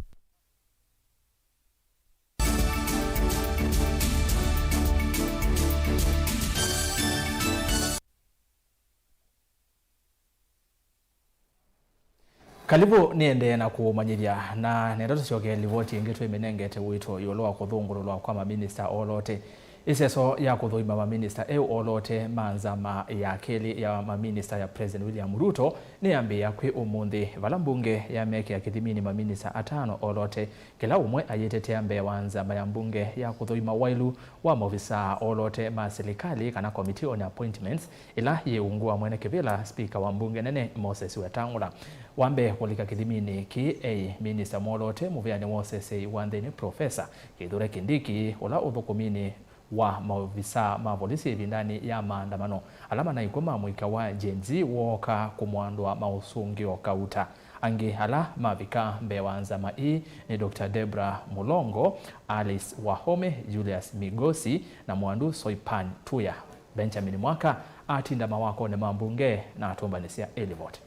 Kalivũ nĩendee na kũũmanyĩthya, na nenda tũsyokee livoti ĩngĩ twĩmĩnengete ũito ĩũlũ wa kũthũngũlũlwa kwa maminista olote. Ĩseso ya kũthũima maminista eũ olote ma nzama ya kelĩ ya maminista ya President William Ruto nĩyambĩĩa kwĩ ũmũnthĩ, vala mbunge yamekĩa kĩthiminĩ maminista atano olote, kĩla ũmwe ayĩtetea mbee wa nzama ya mbunge ya kũthũima wailu wa maovisaa olote ma silikalĩ, kana Committee on Appointments, ĩla yĩ ungu wa mwene kĩvĩla, spika wa mbunge nene Moses Wetang'ula. Wa mbee kũlika kĩthiminĩ kĩĩ eĩ minista mwolote mũvĩanĩ wa ũseseĩ wa nthĩnĩ, Professor Kithure Kindiki, ũla ũthũkũminĩ wa maovisaa ma volisi ĩvindanĩ ya maandamano ala manaĩ kw'o ma mũika wa Gen Z wooka kũmwandũa maũsũngĩo kauta. Angĩ ala mavika mbee wa nzama ii nĩ Doctor Deborah Mulongo, Alice Wahome, Julius Migosi na Mwandu Soipan Tuya. Benjamin Mwaka atinda mawakonĩ ma mbunge na atũmbanĩsya ĩlivoti.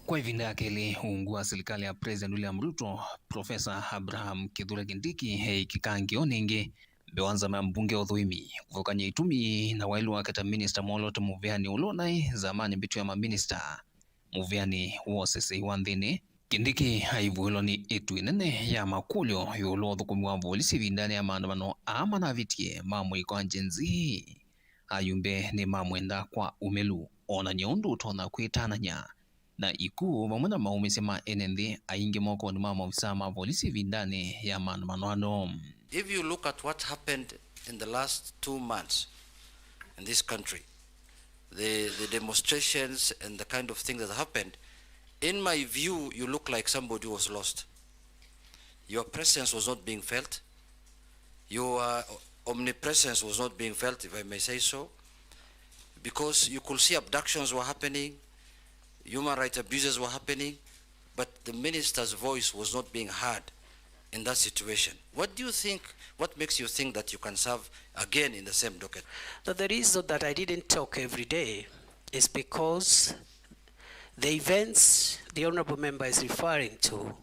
Kwa ĩvinda ya kelĩ ungu wa silikalĩ ya President William Ruto, Professor Abraham Kithure Kindiki eĩkĩkaa ngĩo nĩngĩ mbee wa nzama ya mbunge ya ũthũĩmi, kũthũkany'a itumi na waĩlu wake ta minista mwolote mũvĩanĩ ũla ũnaĩ nzamanĩ mbĩtu ya maminista mũvĩanĩ wa ũseseĩ wa nthĩnĩ. Kindiki aivũĩlwa nĩ ĩtu ĩnene ya makũlyo ĩũlũ wa ũthũkũmi wa volisi ĩvindanĩ ya maandamano aa manavĩtie ma mũika wa Gen Z. Ayumbe nĩmamwenda kwa ũmĩlu, onany'a ũndũ ũtonya kwĩtanany'a na ikuũ vamwe na maũmĩsye ma ene nthĩ aingĩ mokonĩ ma maovisaa ma volisi ĩvindanĩ ya maandamano ano. If you look at what happened in the last two months in this country, the, the demonstrations and the kind of things that happened, in my view, you look like somebody who was lost. Your presence was not being felt. Your omnipresence was not being felt, if I may say so, because you could see abductions were happening, human rights abuses were happening, but the minister's voice was not being heard in that situation. What do you think, what makes you think that you can serve again in the same docket? The, the reason that I didn't talk every day is because the events the honorable member is referring to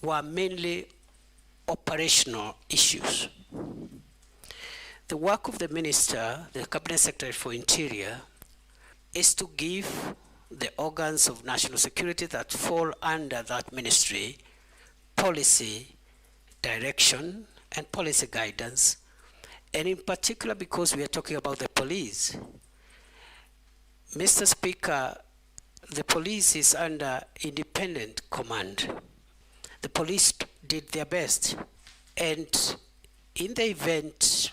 were mainly operational issues. The work of the minister, the cabinet secretary for interior, is to give the organs of national security that fall under that ministry policy direction and policy guidance, and in particular, because we are talking about the police, Mister Speaker, the police is under independent command. The police did their best, and in the event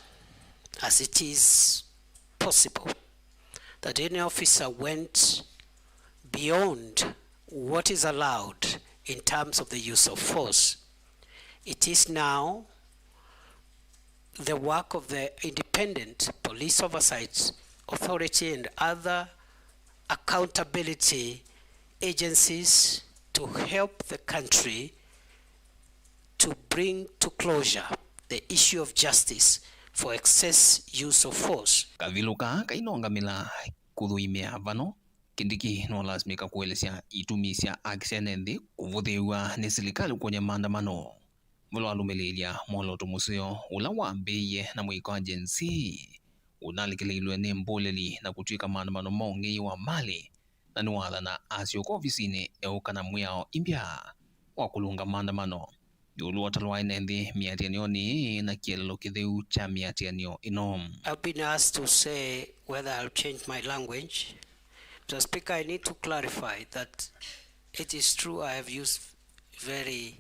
as it is possible that any officer went beyond what is allowed in terms of the use of force. It is now the work of the Independent Police Oversight Authority and other accountability agencies to help the country to bring to closure the issue of justice for excess use of force. Kavilũ kaa kainongamĩla kũthũimĩa vano, Kindiki nũlasimĩka kũelesya itumi sya akisya ene nthĩ kũvũthĩĩw'a nĩ silikalĩ kũony'a maandamano. Vala walũmĩlĩĩlya mwolooto mũseo ũla wambĩĩie na mũika wa Gen Z, ũnalikĩlĩilwe nĩ mbũlĩli na kũtw'ĩka maandamano ma ũng'ei wa malĩ, na nĩwathana asyoka ovisinĩ eũka na mwĩao imbya wa kũlũnga maandamano ĩũlũ wa ũtalo wa ene nthĩ mĩatĩanĩonĩ na kĩeleelo kĩtheu kya mĩatĩanĩo ĩno. I've been asked to say whether I'll change my language. Mister Speaker, I need to clarify that it is true I have used very,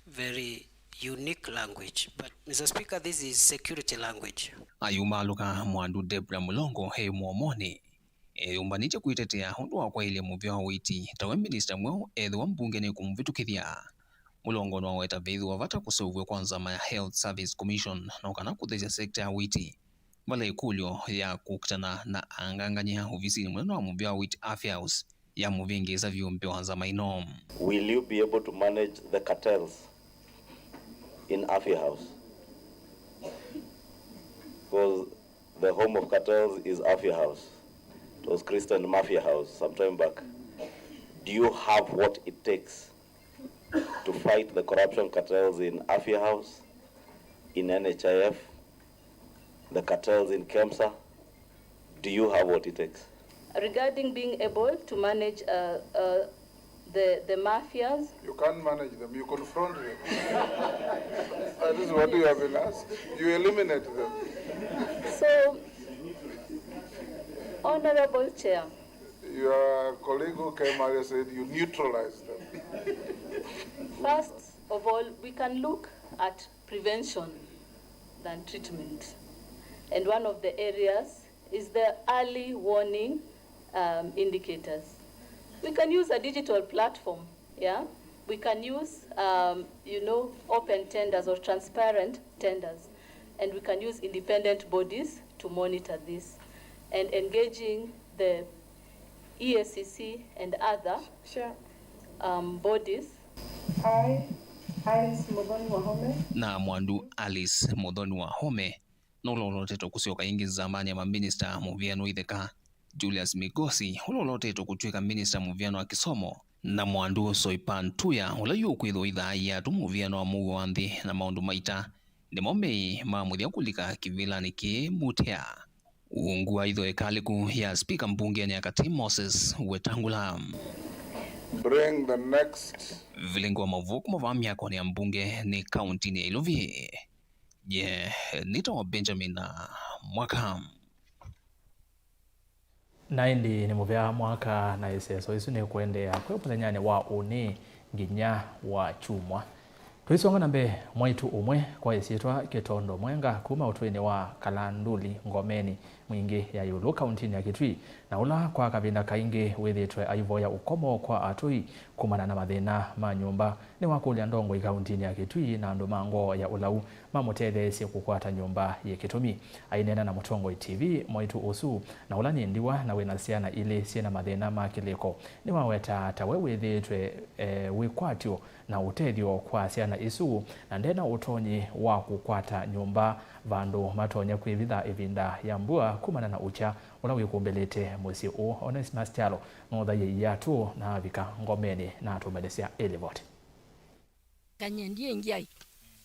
very unique language. But, Mister Speaker, this is security language. Ayumaalũka Mwandu Debra Mulongo e mũomonĩ. Eyũmbanĩtye kwĩtetea ũndũ wa kwaĩlya mũvĩa wa ũiiti tawe minista mweũ ethĩwa mbunge nĩkũmũvĩtũkĩthya. Mulongo nĩwaweta veĩthĩwa vata kũseũvw'a kwa nzama ya Health Service Commission no kana kũthesya sekta ya ũiiti, vala ĩkũlyo ya kũkitana na angangany'a ovisinĩ mũnene wa mũvĩa wa ũiiti Afya House yamũvĩngĩĩsa vyũ mbee wa nzama ĩno. Will you be able to manage the cartels in Afya House? Because the home of cartels is Afya House. It was christened Mafia House some time back. Do you have what it takes to fight the corruption cartels in Afya House, in N H I F, the cartels in KEMSA? Do you have what it takes? Regarding being able to manage, uh, uh, the, the mafias. You can't manage them, you confront them. That is what you have been asked. You eliminate them. So, Honorable Chair. Your colleague who came earlier said you neutralize them. First of all, we can look at prevention than treatment. And one of the areas is the early warning, um, indicators. We can use a digital platform, yeah? We can use, um, you know, open tenders or transparent tenders. And we can use independent bodies to monitor this. And engaging the E A C C and other, sure, um, bodies. I, Alice Muthoni Wahome. Na Mwandu Alice Muthoni Wahome nũlolotetwe kũsyoka ĩngĩ nzamanĩ ya maminista mũvĩanũ itheka, Julius Migosi, ũla ũlotetwe kũtw'ĩka minista mũvĩanũ wa kĩsomo, na Mwandu Soipan Tuya, ũla yu ũkwĩthĩwa ĩthaa iatũ mũvĩanũ wa mũuo wa nthĩ na maũndũ ma ita, nĩmo meĩ ma mũthya kũlika kĩvĩlanĩ kĩĩ Mutea. Ungu wa itho ĩkalĩku ya spika mbungenĩ ya katĩ Moses Wetangula. Bring the next. Vilingi wa mavuku mavaa myakonĩ ya mbunge nĩ kauntinĩ ya Ilovi. Ye nĩtawa Benjamin Mwaka. Na ĩndĩ nĩ mũvea Mwaka na ĩseso ĩsu nĩkũendeea kwĩ mũthenyanĩ wa ũnĩ nginya wa kyumwa. Tũisonga na mbee, mwaitũ ũmwe kwa ĩsyĩtwa Kĩtondo Mwenga kuma ũtũinĩ wa Kalanduli Ngomeni, Mwingĩ ya ĩũlũ kauntinĩ ya Kitui, na ũla kwa kavinda kaingĩ wĩthĩĩtwe aivoya ũkomo kwa atũi kumana na mathĩna ma nyũmba, nĩwakũlya ndongoi kauntinĩ ya Kitui na andũ ma ngoo ya ũlau mamũtetheesye kũkwata nyũmba yĩ kĩtumi. Aineena na Mũtongoi T V, mwaitũ ũsu, na ũla nĩ ndiwa na wĩna syana ilĩ syĩna mathĩna ma kĩlĩko, nĩwawetaa ta we wĩthĩĩtwe, e, wĩkwatyo na ũtethyo kwa syana isu, na ndena ũtonyi wa kũkwata nyũmba vandũ matonya kwĩvitha ĩvinda ya mbua kumana na ũkya ũla wĩkũmbĩlĩte mũsyĩ ũũ. Onesimus Kyalo nũthaie iatũ na avika Ngomeni na atũmĩlĩsya ĩlivoti. Kanyendie ngiai.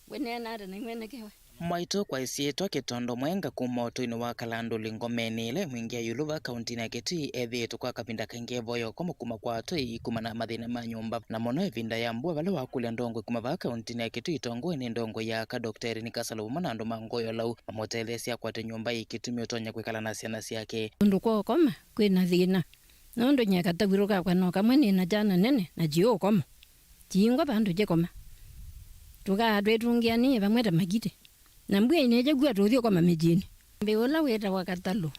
We neena ata na imwenekewe? Mwaitũ kwa ĩsyĩtwa Kĩtondo Mwenga kuma ũtũinĩ wa Kalanduli Ngomeni ĩla ĩ Mwingĩ ya ĩũlũ vaa kauntinĩ ya Kitui ethĩĩtwe kwa kavinda kaingĩ evoya ũkomo kuma kwa atũi kumana na mathĩna ma nyũmba, na mũno ĩvinda ya mbua, vala wakũlya ndongoi kuma vaa kauntinĩ ya Kitui, tongoi nĩ ndongoi ya aka Doctor Irene Kasalo vamwe na andũ ma ngoo ya ũlau mamũtetheesye akwate nyũmba yĩ kĩtumi ũtonya kwĩkala na syana syake. Kũndũ kwa ũkoma kwĩ na thĩna, nũndũ nyie kataw'ĩro kakwa no kamwe nĩ na kyana nene na kĩũũkoma. Kĩingwa vandũ kĩkoma. Tũkaa twĩtũngĩanĩe vamwe ta makitĩ. Na mbua ĩnĩkya kw'a tũthi ũkoma mĩsyĩnĩ. Mbĩ ũla wĩtawa Katalũ,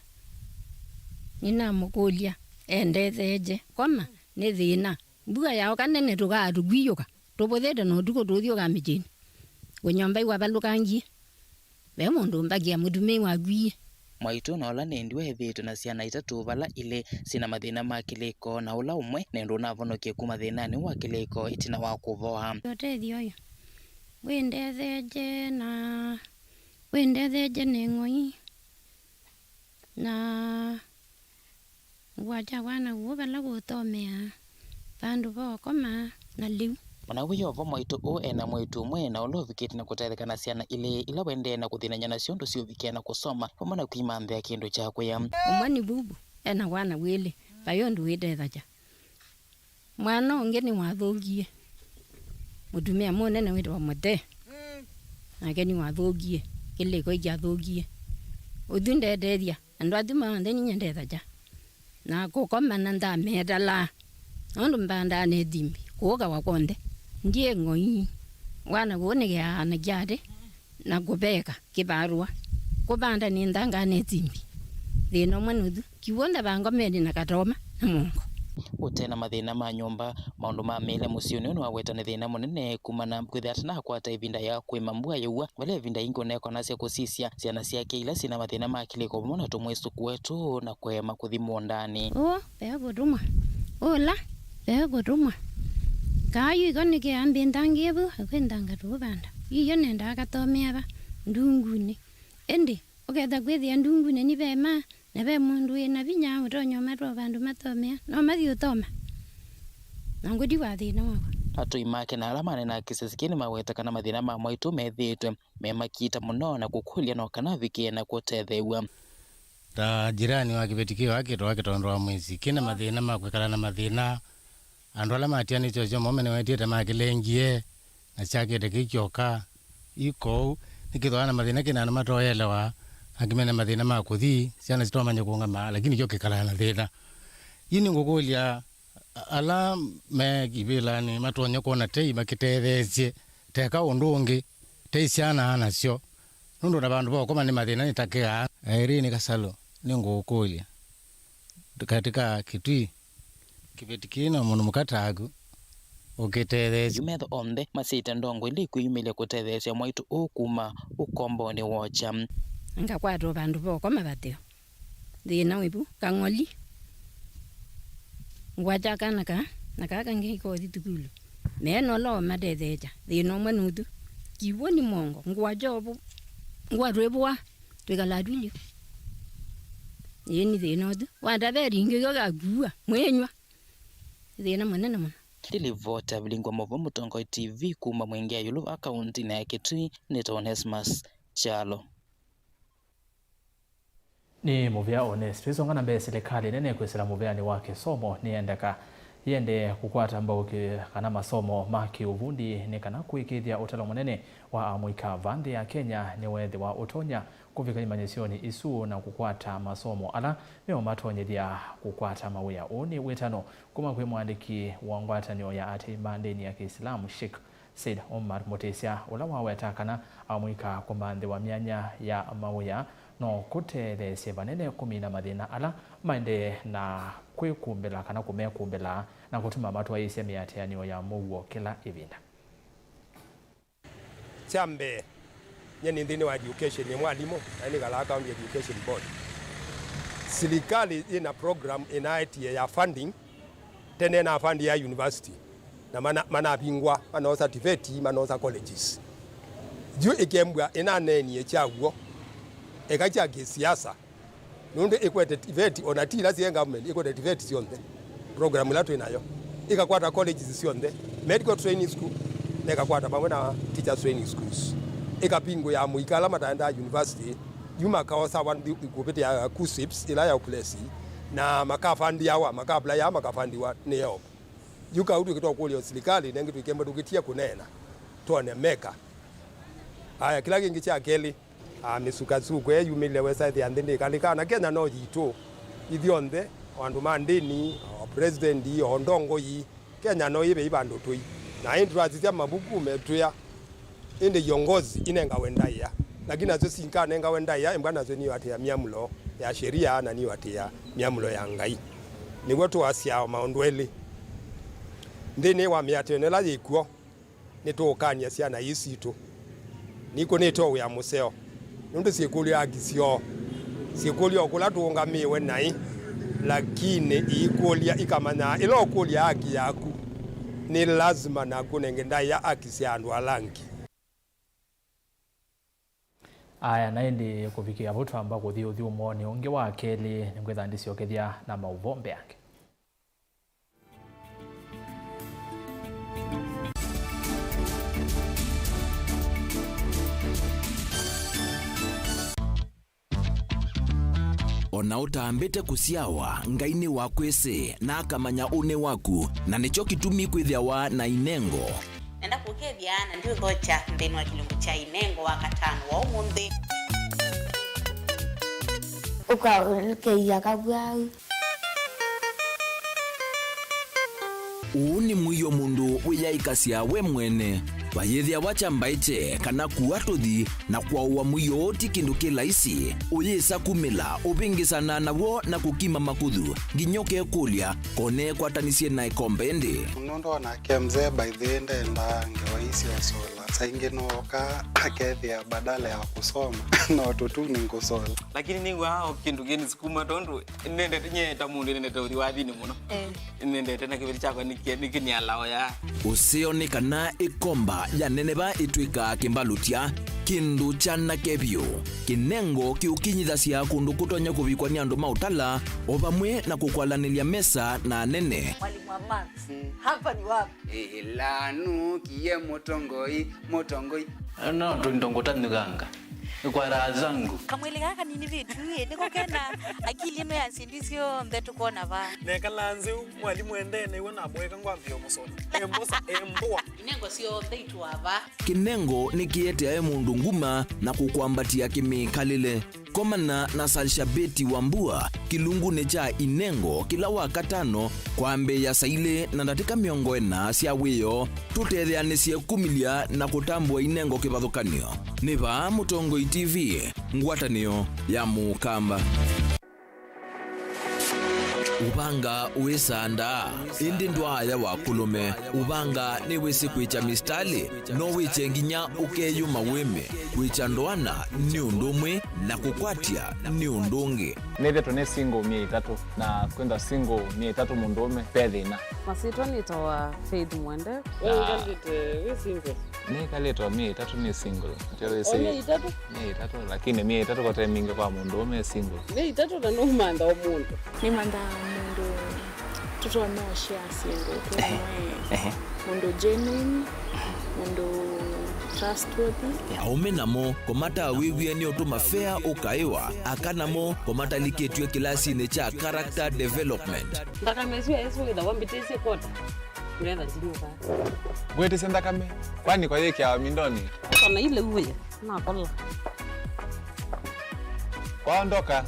nĩnamũkũlya endetheesye. Koma nĩ thĩna. Mbua yaoka nene tũkaa tũkwiyũka. Tũvũthĩte na ũtukũ tũũthyũũka mĩsyĩnĩ. Ũnyombai wavalũkangie. Ve mũndũ ũmbakia mũtumĩi wakwie. Mwaitũ na ũla nĩ ndiwa ethĩĩtwe na syana itatũ, vala ilĩ syĩ na mathĩna ma kĩlĩko, na ũla ũmwe nĩ ũndũ ũnavonokie kuma thĩnanĩ wa kĩlĩko ĩtina wa kũvoa. Ũtethyo ũyũ wĩndetheesye na wĩndetheesye nĩ ng'oi na ngũa kya wana w'o vala kũũtomea, vandũ va ũkoma, na lĩu. Ona wĩ o vo, mwaitũ ũũ e na mwĩĩtu ũmwe na ũla ũvikĩte na kũtetheka na syana ilĩ ila waendee na kũthĩnany'a nasyo ũndũ syũvikĩa na kũsoma, vamwe na kwĩmanthĩa kĩndũ kya kũya. Ũmwe nĩ vuvu, e na wana wĩlĩ, vai ũndũ wĩtethakya. Mwana ũngĩ nĩwathũkie. Mũtumĩa mũnene wĩtawa Mũte. Nake nĩwathũkie. Kĩlĩko ĩkyathũkie. Ũthu ndetethya. Andũ athu monthe ninyie ndethakya. Na kũkoma na ndametalaa. Nũndũ mbandaa nĩ thimbi. Kũũkawa kw'onthe. Ndiĩ ng'oi. Wana kũũ nĩkeaa na kyatĩ. Na kũveka kĩvarũa, kũvanda nĩ nthanga nĩ timbi. Thĩna ũmwe nũthu, kiw'ũ ndavangomeni na katoma na mũongo. Ũte na mathĩna ma nyũmba, maũndũ ma mĩĩle mũsyĩ ũyũ nĩwaweta nĩ thĩna mũnene kumana kwĩthĩa atanakwata ĩvinda ya kũĩma mbua yĩua, vala ĩvinda yingĩ ũnekonasya kũsisya syana syake ila syĩ na mathĩna ma kĩlĩko vamwe na tũmwĩsũkũe tũũ na kũema kũthi mũũndanĩ. Ũũ ve kũtũmwa, ũla ve kũtũmwa. Kaa yu iko nĩkĩambĩndangĩe vu, akwĩndanga tũũvanda. Yu yo nendaa katomea va ndungunĩ. Ĩndĩ, ũketha kwĩthĩa ndungunĩ nĩ vema, na ve mũndũ wĩ na vinya ũtonya ũmatwaa vandũ matomea, no mathi ũtoma. Na ngũthi wa thĩna wakwa. Atũi make na ala manenaa kĩsesi kĩĩ nĩmaweta kana mathĩna ma mwaitũ methĩĩtwe memakita mũno na kũkũlya no kana avikĩe na kũtetheew'a. Ta jirani wa kĩveti kĩĩ wakĩtwa akĩtondũ wa mwĩsi, kĩna mathĩna ma kwĩkala na mathĩna. Andũ ala matianĩtye ũsyomo menewetie ta makĩlengie na syakĩte kĩi kyoka. Ikoou, nĩkĩthwa na mathĩna kĩna andũ matoelewa, angĩ mena mathĩna ma kũthi, syana sitomanya kũngama, lakini kyo kĩkalaa na thĩna. Yu nĩngũkũlya, ala me kĩvĩlanĩ matonya kwona tei makĩtetheesye, teka ũndũ ũngĩ, tei syana nasyo. Nũndũ na vandũ va ũkoma nĩ mathĩna nĩtakĩaa. Irene Kasalũ, nĩngũkũlya, katika Kitui, kĩveti kĩĩ no mũndũ mũka taku ũkĩtetheesye? Yu metho onthe masyaĩte ndongo ila ikwĩyumĩlya kũtetheesya mwaitũ ũũ kuma ũkombonĩ wokya. Ngakwatwa vandũ va ũkoma vateo. Thĩna wĩvu, kang'oli. Ngwakya kana kaa, na kaa kangĩ kothi thukulu. Meena ũla ũmatetheekya, thĩna ũmwe nũthu. Kiw'ũ nĩ mongo, ngwakya ũvu, ngwatwĩvũa, twĩkalaa twilyo. Ĩĩ nĩ thĩna ũthu. Wataveti ingĩ yo gakuua, mwĩnyw'a. Thĩna mũnene mũno. Nĩ livoti ya Vilingwa Mova Mũtongoi T V kuma Mwingĩ ya Ĩũlũ va kaũntĩnĩ ya Kitui, nĩtawa Onesmus Kyalo. Nĩ mũvea Ones. Twĩsonga na mbee, silikalĩ nene kwĩsĩla mũveanĩ wa kĩsomo nĩyendeka yĩendee kũkwata mbau kĩ-, kana masomo ma kĩũvundi nĩ kana kũĩkĩĩthya ũtalo mũnene wa amũika va nthĩ ya Kenya nĩweethĩwa ũtonya kũvika imanyĩsyonĩ isu na kũkwata masomo ala meũmatonyethya kũkwata mawĩa. Ũũ nĩ wĩtano kuma kwĩ mũandĩki wa ngwatanĩo ya aatĩĩi ma ndĩni ya Kĩisilamu, Sheikh Said Omar Mutisya, ũla waweta kana amũika kũmanthĩwa myanya ya mawĩa no kũtetheesye vanene kũmina mathĩna ala maendee na kwĩkumbĩla kana kũmekumbĩla na kũtuma matwaĩĩsya mĩatĩanĩo ya mũuo kĩla ĩvinda. Kya mbee, nyie nĩ nthĩnĩ wa education, nĩ mwalimũ, na nĩkalaa County Education Board. Silikalĩ yĩna program ĩnaetie ya funding. Tene na fund ya university, na mana-, manavingwa, manosa tiveti, manosa colleges. Yu ĩkembwa ĩnaneenie kya w'o, eka kya kĩsiasa, nũndũ ĩkwete tiveti, ona ti ila syĩ government, ĩkwete tiveti syonthe. Program ĩla twĩ nayo, ĩkakwata colleges syonthe, medical training school, na ĩkakwata vamwe na teachers training schools. Ĩkavingũĩa amũika ala mataendaa university, yu makaosawa nthi kũvĩtĩa KUSSIPS ĩla ya ũkulesi, na makafandiawa, makaplayawa, makafandiwa nĩ help. Yu kau twĩkĩtwa kũlya o silikalĩ, nengĩ twĩkembwa tũkĩtie kũneena, twone meka. Aya, kĩla kĩngĩ kya kelĩ, a, mĩsukasuku ĩyumĩlile wesa ĩthĩa nthĩ ndĩkalĩka, na Kenya no yitũ ithyonthe, o andũ ma ndĩni, o president, o ndongoi, Kenya no yĩve ivandũ tũi. Na ĩndĩ twasisya mavuku metwĩa, ĩndĩ iongozi inengawe ndaĩa. Lakini nasyo sinkanengawe ndaĩa, ĩmbwa nasyo niũatĩĩa myamũlo ya sheria na niũatĩĩa myamũlo ya Ngai. Nĩw'o tũasyaa o maũndũ elĩ. Nthĩnĩ wa mĩatĩĩo ĩla yĩ kw'o, nĩtũũkany'a syana ii sitũ. Nikũnĩte o wĩa mũseo, nũndũ syĩkũlya haki syoo. Syĩkũlya o kũla tũũngamĩĩwe naĩ, lakini iikũlya ikamanyaa ĩla ũkũlya haki yaku, nĩ lasima naku ũnenge ndaĩa haki sya andũ ala angĩ. Aya, na ĩndĩ kũvikĩa vau twamba kũthi ũthyũmũonĩ ũngĩ wa kelĩ, nĩngwĩtha ndĩsyokethya na maũvoo mbeange. O na ũtambĩte kũsyawa, Ngai nĩwakwĩsĩ, na akamanya ũnĩ waku, na nĩkyo kĩtumi kwĩthĩawa na inengo. Nenda kũkethya na ndiũthokya nthĩnĩ wa kĩlungu kya inengo wa katano wa ũmũnthĩ. Ũkaũlũkĩia kavwau. Ũũ nĩ mũio mũndũ wĩyaĩkasya we mwene. Vayĩthĩawa kyambaĩkye kana kua tũthi na kwaũa mũio ũũ ti kĩndũ kĩ laisi. Ũyĩsa kumĩla, ũvĩngĩsana naw'o na kũkima makũthũ, nginya ũkekũlya, kone kwatanisye na ĩkombe ĩndĩ. Nũndũ onake mzee by the way ndendaa ngewa ii sya ũsũla. Saa ingĩ nooka akethĩa badala ya kũsoma, no tũtuni ngũsũla. Lakini nĩw'aa o kĩndũ kĩnĩsukuma tondũ nĩnendete, nyie ta mũndũ nĩnendete ũthi wathinĩ mũno. Eh. Nĩnendete na kĩveti kyakwa nĩkĩ-, nĩkĩnialao ya. Ũseo nĩ kana ĩkomba ya neneva ĩtw'ĩkaa kĩmbalũtya, kĩndũ kyanake vyũ. Kĩnengo kĩũkinyithasya kũndũ kũtonya kũvikwa nĩ andũ ma ũtala, o vamwe na kũkwalanĩlya mesa na anene. Mwalimu wa maths, hapa ni wapi? Ĩla nũkie mũtongoi, mũtongoi. No tũindo ngũtanyũkanga. Kwa raha zangu. Kamwĩlĩ gaka kanini vitu ĩ, nĩko kena akili ĩno ya syĩndũ syonthe tũkona vaa. Nekala nzĩ, mwalimũ endee nĩw'o namũeka ngwambĩĩa ũmũsũla. Embosa, embũa. Inengo syonthe itũa vaa. Kĩnengo nĩkĩeteae mũndũ nguma na kũkwambatĩa kĩmĩkalĩle. Komana na Salshabeti Wambua kĩlungunĩ kya inengo kĩla wa katano kwambĩĩa saa ilĩ na ndatĩka mĩongo ĩna sya wĩoo, tũtetheanĩsye kumĩlya na kũtambũa inengo kĩvathũkany'o. Nĩ vaa Mũtongoi T V, ngwatanĩo ya Mũkamba. Ũvanga wĩsandaa, ĩndĩ ndwaaya wa kũlũme. Ũvanga nĩwĩsĩ kwĩkya mistalĩ, no wĩkye nginya ũkeyũma wĩme. Kwĩkya ndoana nĩ ũndũ ũmwe, na kũkwatya nĩ ũndũ ũngĩ. Nĩthĩtwe nĩ single myei ĩtatũ, na kwĩthwa single myei ĩtatũ mũndũũme, ve thĩna. Masyĩtwa nĩtawa Faith Mwende. We wĩkalĩte wĩ single? Nĩkalĩtwa myei ĩtatũ nĩ single. Ndio wĩsĩ. O myei ĩtatũ? Myei ĩtatũ, lakini myei ĩtatũ kote mingĩ kwa mũndũũme single. Myei ĩtatũ na nũmantha o mũndũ. Nĩmanthaa mũndũ tũtonya ũshare syĩndũ twĩ. Ehe. Amwe. Ehe. Mũndũ genuine, mũndũ trustworthy. Aũme namo kũmatawĩw'e nĩ ũtũma fea ũkaĩwa, aka namo kũmatalikĩtw'e kĩlasinĩ kya character development. Nthakame ĩsu ya Yesũ wĩthagwa mbĩtĩsye kota. Ngetha ndinyuka. Ngwĩtĩsya nthakame, kwani kwa yĩkĩawa mindoni? Kana ile uwe, nakola. Kwaondoka,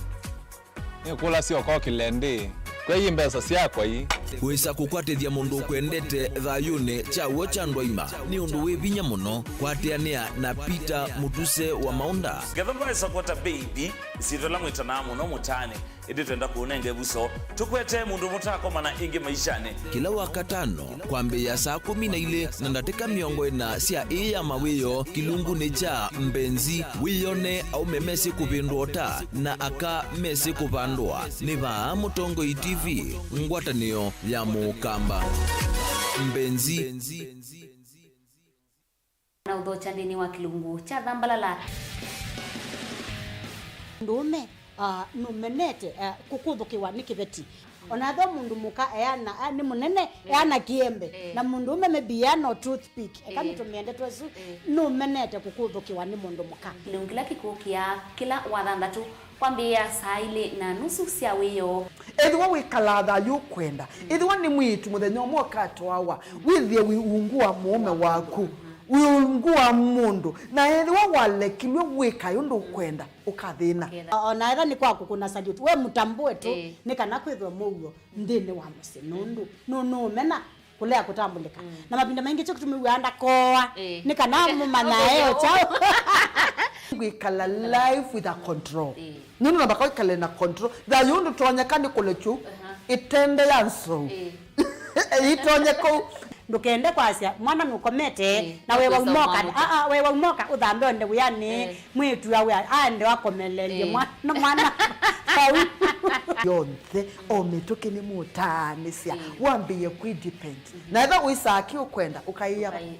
nĩkũlasya ũkokĩle ndĩ. Kwei mbesa syakwa ii. Wĩsa kũkwatĩthya mũndũ ũkwendete thayũnĩ kya w'o kya ndwaima nĩ ũndũ wĩ vinya mũno. Kwatĩanĩa na Peter Mũtuse wa Maũnda. Ngetha ndwaĩsa kwata baby, ĩsyĩtwa ĩla mwĩtanaa mũno mũtaanĩ. Ĩndĩ twenda kũũnenga ĩvuso, tũkwetee mũndũ mũtakomana ĩngĩ maishanĩ. Kĩla wa katano, kwambĩĩa saa kũmi na ilĩ na ndatĩka mĩongo ĩna sya ĩĩ ya mawĩoo, kĩlungunĩ kya Mbenzi, wĩyone aũme mesĩ kũvĩndũa ũta na aka mesĩ kũvandũa. Nĩ vaa Mũtongoi T V, ngwatanĩo ya Mũkamba. Mbenzi. Na ũthokya nthĩnĩ wa kĩlungu kya Thambalala. Mũndũũme, ah, nũmenete, ah, kũkũthũkĩwa nĩ kĩveti. Ona ethĩwa mũndũ mũka eana, ah, nĩ mũnene, eh, eana kĩembe. Eh. Na mũndũũme maybe eana o toothpick. Eka, eh, nĩtũmĩe ndeto ĩsu, eh, nũmenete kũkũthũkĩwa nĩ mũndũ mũka. Kĩlungu kĩla kĩkũkĩa kĩla wa thanthatũ. Kwambĩĩa saa ilĩ na nusu sya wĩoo. Ethĩwa wĩkalaa thayũ ũkwenda, ethĩwa nĩ mwĩĩtu mũthenya ũmwe ũkatwawa, wĩthĩe wĩ ungu wa mũũme waku, wĩ ungu wa mũndũ, na ethĩwa walekilw'e wĩkae ũndũ ũkwenda, ũkathĩna. O na ethĩwa nĩ kwa kũkũna salute, we mũtambũe tu, ĩĩ, nĩ kana kwĩthwe mũuo nthĩnĩ wa mũsyĩ, nũndũ nũ-, nũũmena kũlea kũtambũlĩka. Mm. Na mavinda maingĩ kyo kĩtumi wĩaa ndakooa, ĩĩ, nĩ kana mũmanyae o kyaũ. Kwĩkala life with a control. Ĩĩ. Nũndũ namba kwĩkale na control. Thayũ ndũtonyeka nĩ kũlekyu. Aha. Ĩtende ya nsou. Ĩĩ. Ĩitonye kũu. Ndũkende kwasya mwana nũkomete. Ĩĩ. Na wewa umoka. Aa, wewa umoka ũthambe onde wĩanĩ. Ĩĩ. Mwĩĩtu awe aende wakomelelye. Ĩĩ. Mwana, mwana. Kau. Yonthe, o mĩtũkĩ nĩ mũtaanĩsya. Ĩĩ. Wambĩĩe kwĩ depend. Na ethwa ũisaa kĩ ũkwenda, ũkaĩa. Ũkaĩ-, ĩĩ.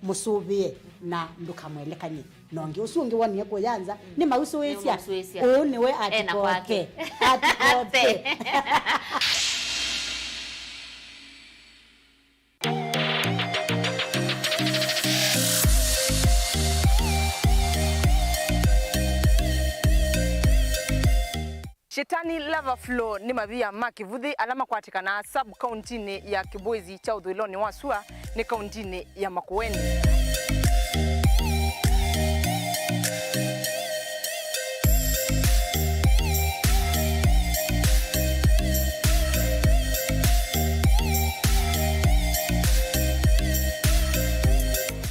Mũsũvĩe na ndũkamwelekany'e. Na ũngĩ ũsu ũngĩ wonie kũya nza, nĩmausũĩsya. Nĩmausũĩsya. Ũũ nĩwe. Ena kwake. Atikote. Atikote. Shetani Lava Flow nĩ mavia ma kĩvuthĩ ala makwatĩkanaa sub-kauntinĩ ya Kibwezi kya ũthũĩlonĩ wa sua nĩ kauntinĩ ya Makueni.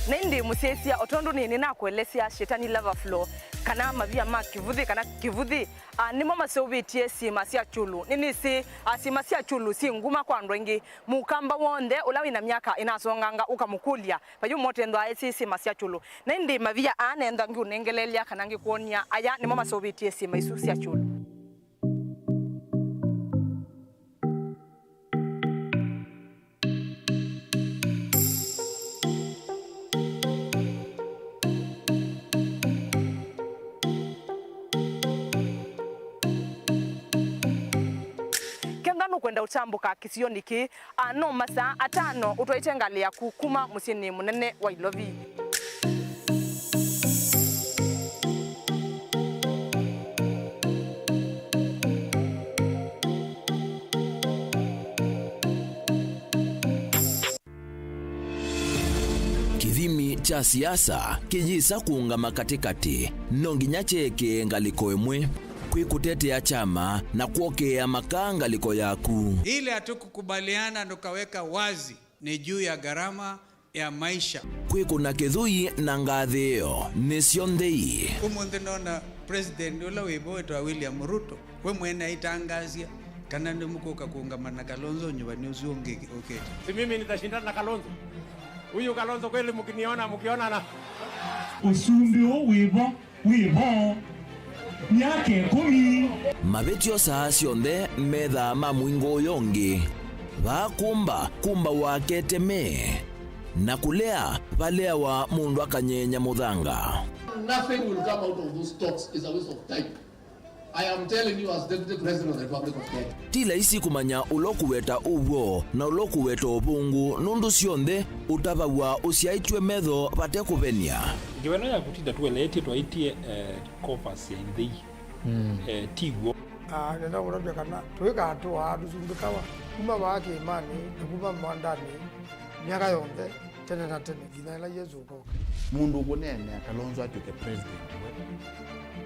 Na ĩndĩ mũsyaĩĩsya, o tondũ nĩ, nĩnakũelesya Shetani Lava Flow, kana mavia ma kĩvuthĩ, kana kĩvuthĩ, a, nĩmo maseũvĩtye syĩma sya kyũlũ. Nĩnĩsĩ, a, syĩma sya kyũlũ syĩ nguma kwa andũ aingĩ. Mũkamba w'onthe ũla wĩ na myaka ĩnasonganga ũkamũkũlya, vai ũmwe ũtethwaa esĩ syĩma sya kyũlũ. Na ĩndĩ mavia aa nenda ngĩũnengeleelya kana ngĩkwony'a aya nĩmo maseũvĩtye syĩma isu sya kyũlũ. Kenda nũkwenda ũtambũka kĩsionĩ kĩĩ, a, no masaa atano ũtwaĩte ngalĩ yaku kuma mũsyĩnĩ mũnene wa Ilovi. Kĩthimi kya siasa kĩyĩsa kũũngama katĩkatĩ, no nginya kyeekĩe ngalĩko ĩmwe. Kwĩ kũtetea kyama na kwokĩĩa makaa ngalĩko yaku. Ile hatukukubaliana tukaweka wazi ni juu ya gharama ya maisha. Kwĩkũna kĩthũi na ngathĩĩo nĩsyo nthei. Ũmũnthĩ nona president ũla wĩ vo wĩtawa William Ruto, we mwene aitangaasya kana nĩmũkũka kũũngama na Kalonzo nyuvanĩ ũsu ũngĩ ũkĩte. Si mimi nitashindana na Kalonzo? Huyu Kalonzo kweli mkiniona, mkionana? Ũsumbĩ ũũ wĩ vo wĩ vo myaka ĩkũmi. Mavĩtyo saa syonthe methaa ma mũingo ũyo ũngĩ. Vaa kũmba, kũmbawa keteme, na kũlea valeawa mũndũ akanyenya mũthanga. Nothing will come out of those talks. It's a waste of time. I am telling you as Deputy President of the Republic of Kenya. Ti laisi kũmanya ũla ũkũweta ũw'o na ũla ũkũweta ũvũngũ, nũndũ syonthe ũtavaw'a ũsyaĩtw'e metho vate kũvenia. Ngewa ĩno ya kũtinda tũeleetye twaĩtye, eh, Caucus ya Ithei. Mm. Eh, ti w'o. Ah, nenda kũtavya kana tũikatũaa tũsumbĩkawa kuma vaa kĩĩmanĩ na kuma mwandanĩ myaka yonthe, tene na tene, nginya ĩla Yesũ ũkoka. Mũndũ ũkũneenea Kalonzo atw'ĩke president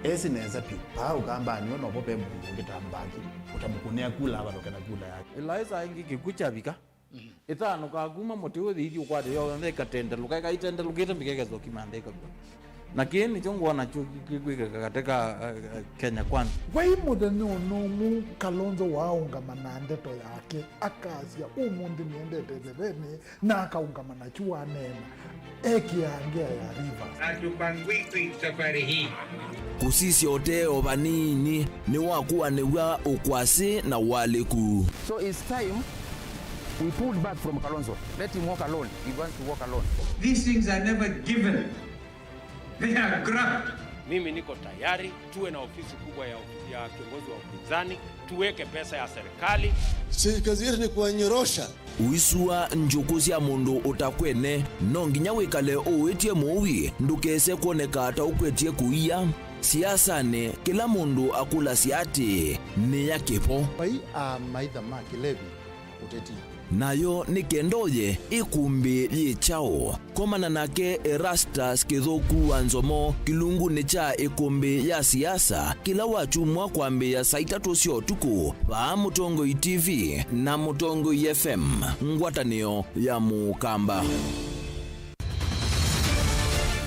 we, esĩ nesa vyũ. Vaa Ũkambanĩ ũũ novo ve mũndũ ũngĩ ta Mbaki, ũtamũkũnĩa kula avalũke na kula yake. Ĩlaĩsa ĩngĩ kĩkw'ũ kyavika. Ĩthanũkaa kuma mũtĩ ũthi ithi ũkwate yonthe ĩkatendelũka, ĩkaitendelũkĩte mbika ĩkesa ũkima nthĩ ĩkakw'a. Na kĩĩ nĩkyo ngwona kyo kĩkwĩkĩka katĩ ka, eh, eh, Kenya Kwanza. Vai mũthenya ona ũmwe Kalonzo waaũngama na ndeto yake, akasya, "Ũmũnthĩ nĩendete ĩthevenĩ," na akaũngama nakyu waneena, ekĩaa ngĩa ya reverse. Hatupangwiki safari hii. Kũsisya ũtee o vanini nĩwakũanĩw'a ũkwasĩ na ũalĩku. So it's time we pulled back from Kalonzo. Let him walk alone. He wants to walk alone. These things are never given. They are grabbed. Mimi niko tayari tuwe na ofisi kubwa ya, ya kiongozi wa upinzani, tuweke pesa ya serikali. Si kazi yetu ni kuwanyorosha. Ũisua njũkũ sya mũndũ ũtakwene, no nginya wĩkale ũwĩtye mũui ndũkese kwoneka ta ũkwetye kũia. Siasanĩ, kĩla mũndũ akũlasya atĩĩ, "Nĩ ya kĩvo?" Vai amaitha ma kĩlevi ũteti. Nayo nĩ kenda ũye ĩkũmbĩ yĩ kyaũ? Komana nake Erastus Kĩthũku wa Nzomo kĩlungunĩ kya ĩkũmbĩ ya siasa kĩla wakyumwa kwambĩĩa saa itatũ sya ũtukũ vaa Mũtongoi T V na Mũtongoi F M, ngwatanĩo ya Mũkamba.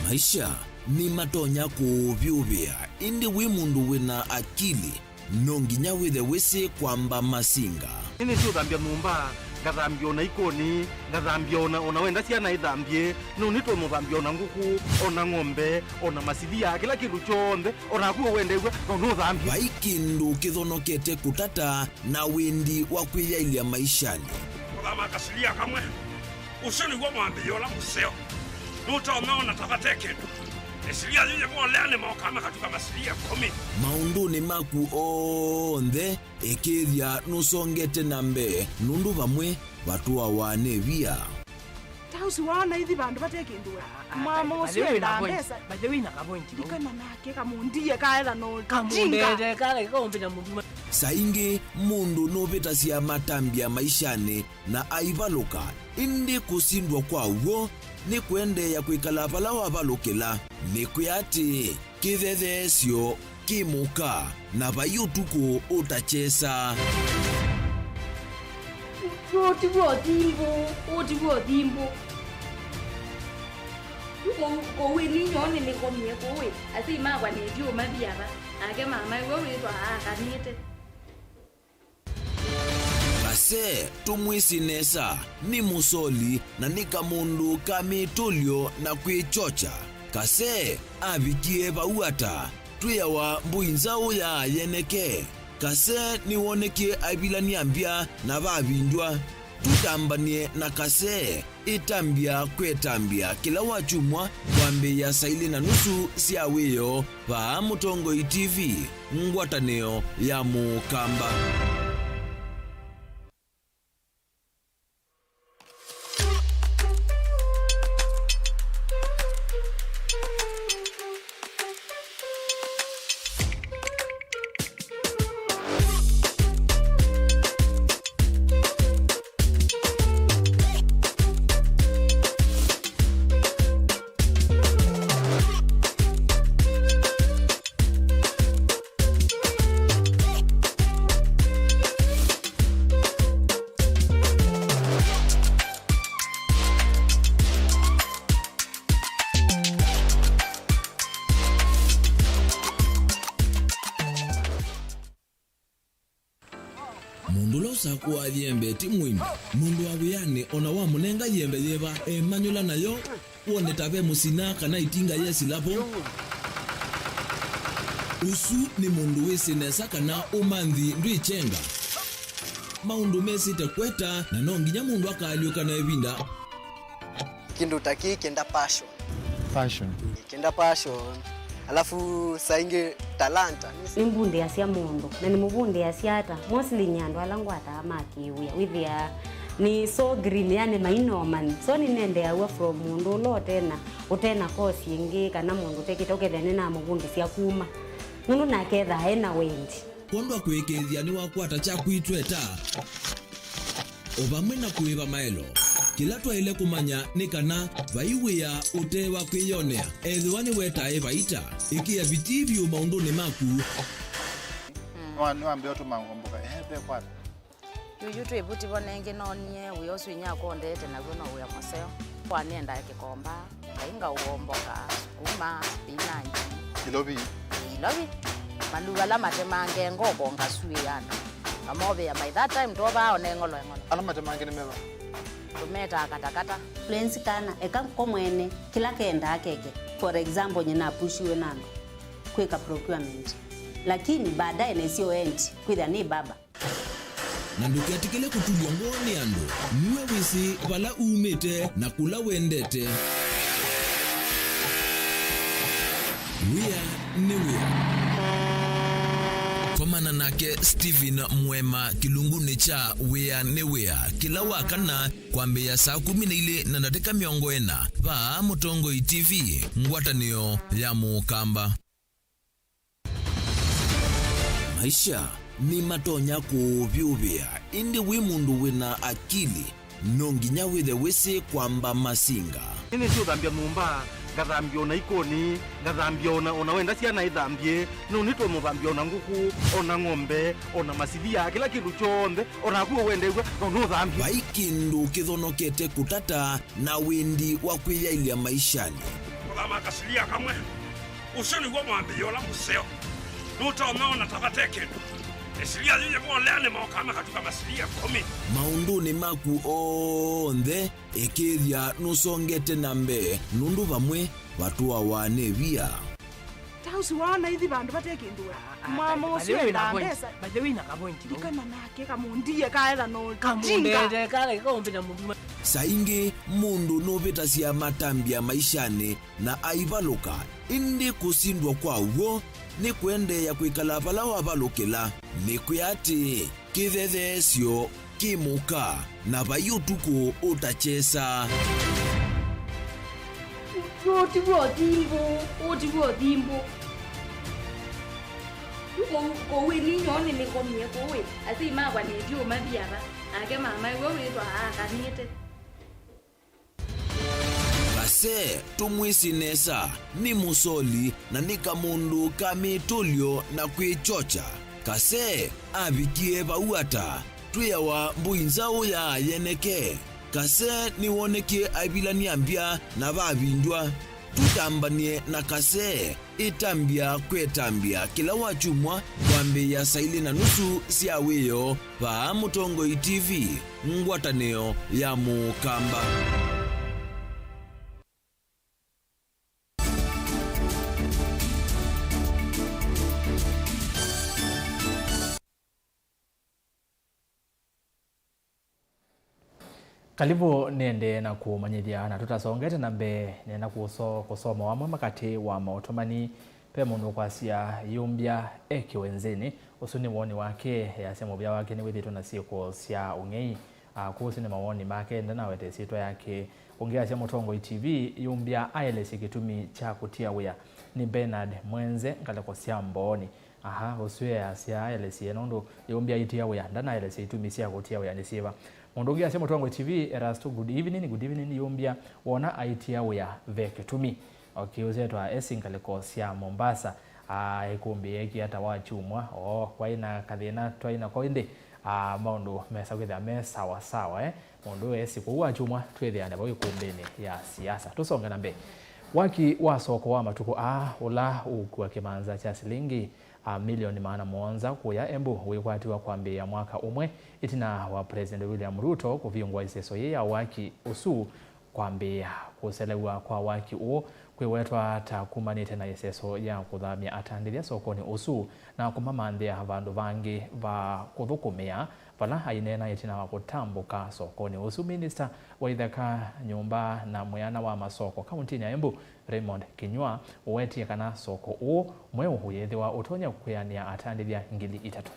Maisha nĩmatonya kũũvyũvĩa, ĩndĩ wĩ mũndũ wĩ na akili, no nginya wĩthe wĩsĩ kwamba masinga. Nĩnĩsĩ ũthambya nyũmba, ngathambya o na ikoni, ngathambya o na, o na wenda syana ithambye, no nĩtũmũthambya o na ngũkũ, o na ng'ombe, o na masilia, kĩla kĩndũ kyonthe, o naku ũwendew'a, no nũthambye. Vai kĩndũ kĩthonokete kũtata na wendi wa kwĩyaĩlya maishanĩ. Kũthama kasilia kamwe, ũsu nĩw'o mwambĩĩo ũla mũseo. Nũtonya ona ta vate kĩndũ. Ĩsilia yĩyĩvolea nĩmokaa makatuka masilia ĩkũmi. Maũndũnĩ maku onthe, ĩkĩĩthya nũsongete na mbee, nũndũ vamwe vatũawa nĩ via. Ta ũsu waona ithi vandũ vate kĩndũ we. Mama ũsu endaa mbesa. By the way, na kavointi vau. Ndikana nake kamũndie kaetha no kamũndete kala kaũmbĩ na mũnduma. Saa ingĩ mũndũ nũvĩtasya matambya maishanĩ na aivalũka, ĩndĩ kũsindwa kwa w'o nĩ kũendeea kwĩkala vala wavalũkĩla. Nĩkwĩa atĩĩ, kĩthetheesyo kĩ mũka, na vai ũtukũ ũtakyesa. Ũũ ti w'o thimbũ, ũũ ti w'o thimbũ. Kũu, kũu ĩni nyoo nĩnĩkomie kũu ĩ, asyai makwa nĩtyu ũmathi ava, nake mama ĩwe wĩthwa aakanĩte. Kase, tũmwĩsĩ nesa, nĩ mũsoli na nĩ kamũndũ ka mĩtũlyo na kwĩkyokya. Kase avikie vau ata? Twĩawa mbũi nzaũ ya yeneke. Kase nĩwonekie aivilany'a mbya na vavindw'a. Tũtambany'e na Kase. Ĩtambya kwĩ ĩtambya kĩla wakyumwa kwambĩĩa saa ilĩ na nusu sya wĩoo vaa Mũtongoi T V, ngwatanĩo ya Mũkamba. Mũndũ ũla ũsakũaa yembe ti mũĩmi. Mũndũ wa wĩanĩ o na wamũnenga yembe yĩva, emanyũla nayo, wone ta ve mũsina kana ĩtinga yesĩla vo. Ũsu nĩ mũndũ wĩsĩ nesa kana ũmanthi ndwĩkyenga. Maũndũ mesĩte kweta, na no nginya mũndũ akaalyũka na ĩvinda. Kĩndũ ta kĩĩ kĩenda passion. Passion. Kĩenda passion. Alafu saa ingĩ talanta. Nĩmbundĩasya mũndũ, na nĩmũvundĩasya ata? Mostly nĩ andũ ala ngwataa ma kĩwĩa. Wĩthĩaa nĩ so green, yani maina ũmanyi. So nĩnendeeaw'a from mũndũ ũla ũtena, ũtena course ĩngĩ, kana mũndũ ũtekĩte, ũkethĩa nĩnamũvundĩsya kuma. Nũndũ nake ethaa ena wendi. Kwondwa kũĩkĩĩthya nĩwakwata kyaku itweta. O vamwe na kũĩva maelo, kĩla twaĩle kũmanya nĩ kana vai wĩa ũte wa kwĩyonea, ethĩwa nĩwetae vaita. Ĩkĩa vitii vyũ maũndũnĩ maku. Nĩwa-, nĩwambĩa ũtũma ngomboka, ehe, ve kwata. Yuyu twĩ vuti vo nengĩ noonie wĩa ũsu inyia akondete naw'o no wĩa mũseo. Kwa nĩendaa kĩkomba. Ngai ngaũomboka, sukuma, spinach. Ilovi. Ilovi. Maluva ala matemange ngoko ngasuĩana. Ngamovea by that time twovaa one ng'olo eng'olo. Ala matemange nĩ meva? Tũmetaa katakata. Lwenzi kana, eka ko mwene, kĩla kendaa keke. For example, nyina apushiwe na andũ kwĩka procurement. Lakini baadaye nesio endi, kwĩthĩa nĩ baba. Na ndũketĩkĩle kũtulw'a ngoo nĩ andũ. Nue wĩsĩ vala umĩte na kũla wendete. Wĩa nĩ wĩa. Komana nake Stephen Mwema kĩlungunĩ kya Wĩa nĩ Wĩa kĩla wa kana kwambĩĩa saa kũmi na ilĩ na ndatĩka mĩongo ĩna vaa Mũtongoi T V, ngwatanĩo ya Mũkamba. Maisha nĩmatonya kũũvyũvĩa, ĩndĩ wĩ mũndũ wĩ na akili, no nginya wĩthe wĩsĩ kwamba masinga. Nĩnĩsĩ ũthambya nyũmba, ngathambya o na ikoni, ngathambya o na, o na wenda syana ithambye, no nĩtũmũthambya o na ngũkũ, o na ng'ombe, o na masilia, kĩla kĩndũ kyonthe, o naku ũwendew'a, no nũthambye. Vai kĩndũ kĩthonokete kũtata na wendi wa kwĩyaĩlya maishanĩ. Kũthama Makasilia kamwe. Ũsu nĩw'o mwambĩĩo ũla mũseo. Nũtonya ona ta vate kĩndũ. Ĩsilia yĩyĩ volea nĩmokaa makatuka masilia ĩkũmi. Maũndũnĩ maku onthe, ĩkĩĩthya nũsongete na mbee, nũndũ vamwe vatũawa nĩ via. Ta ũsu waona ithi vandũ vate kĩndũ we. Mama ũsu endaa mbesa. By the way, na ka point. Ndikana nake kamũndie kaetha no. Kamũndete kale kaumbĩta mũndũ. Saa ingĩ mũndũ nũvĩtasya matambya maishanĩ na aivalũka, ĩndĩ kũsindwa kwa w'o nĩ kũendeea kwĩkala vala wavalũkĩla. Nĩkwĩa atĩĩ, kĩthetheesyo kĩ mũka, na vai ũtukũ ũtakyesa. Ũũ ti w'o thimbũ, ũũ ti w'o thimbũ. Yu kũu, kũu ĩ ninyoo nĩnĩkomie kũu ĩ, asyai makwa nĩtyo mathi ava, nake mama ĩwe wĩthwa aakanĩte. Kase tũmwĩsĩ nesa, nĩ mũsoli na nĩ kamũndũ ka mĩtũlyo na kwĩkyokya. Kase avikie vau ata? Twĩawa mbũi nzaũ ya yeneke. Kase nĩwonekie aivilany'a mbya na vavindw'a. Tũtambany'e na Kase. Ĩtambya kwetambya kĩla wakyumwa kwambĩĩa saa ilĩ na nusu sya wĩoo vaa Mũtongoi T V, ngwatanĩo ya Mũkamba. Kalivu nĩendee na kũmanyĩthya, na tũtasongete na mbee, nĩenda kũso-, kũsoma amwe makatĩ wa maũtũmani. Ve mũndũ ũkwasya, Yumbya e kĩwenzenĩ. Ũsu nĩ woni wake, easya mũvĩa wake nĩwĩthĩtwe na syĩko sya ũng'ei. Aa, kwoou ũsu nĩ mawoni make, ndanaweta ĩsyĩtwa yake. Ũngĩ asya Mũtongoi T V, Yumbya aelesye kĩtumi kya kũtia wĩa nĩ Bernard Mwenze ngalĩko sya Mbooni. Aha, ũsu easya aelesie nũndũ Yumbya aitia wĩa, ndanaelesya itumi sya kũtia wĩa nĩ syĩva. Mũndũ ũngĩ asya Mũtongoi T V, Erasto, good evening, good evening, Yumbya wona aitia wĩa ve kĩtumi. Okay, ũsu etwa esi ngalĩko sya Mombasa. Aa, ĩkũmbĩ yeekie ata wakyumwa? Oo, kwaĩ na kathĩna twaĩ nako ĩndĩ, aa, maũndũ mesa kwĩthĩa me sawa sawa, eh? Mũndũ esi kũu wakyumwa twĩthĩane vau ĩkũmbĩnĩ ya siasa. Tũsonge na mbee. Waki wa soko wa matukũ aa, ũla ũkua kĩmanza kya silingi a milioni maana mũonza kũya Embu wĩkwatiwa kwambĩĩa mwaka ũmwe ĩtina wa President William Ruto kũvingũa ĩseso yĩĩ ya waki ũsu. Kwambĩĩa kũselew'a kwa waki ũũ kwĩwetwa ta kumanĩte na ĩseso ya kũthamya atandĩthya sokonĩ ũsu na kũmamanthĩa vandũ vangĩ va kũthũkũmĩa, vala aineena ĩtina wa kũtambũka sokonĩ ũsu. Minista wa ithaka, nyũmba na mwĩana wa masoko kauntinĩ ya Embu, Raymond Kinyua, ũwetie kana soko ũũ mweũ ũyĩthĩwa ũtonya kwĩanĩa atandĩthya ngili itatũ.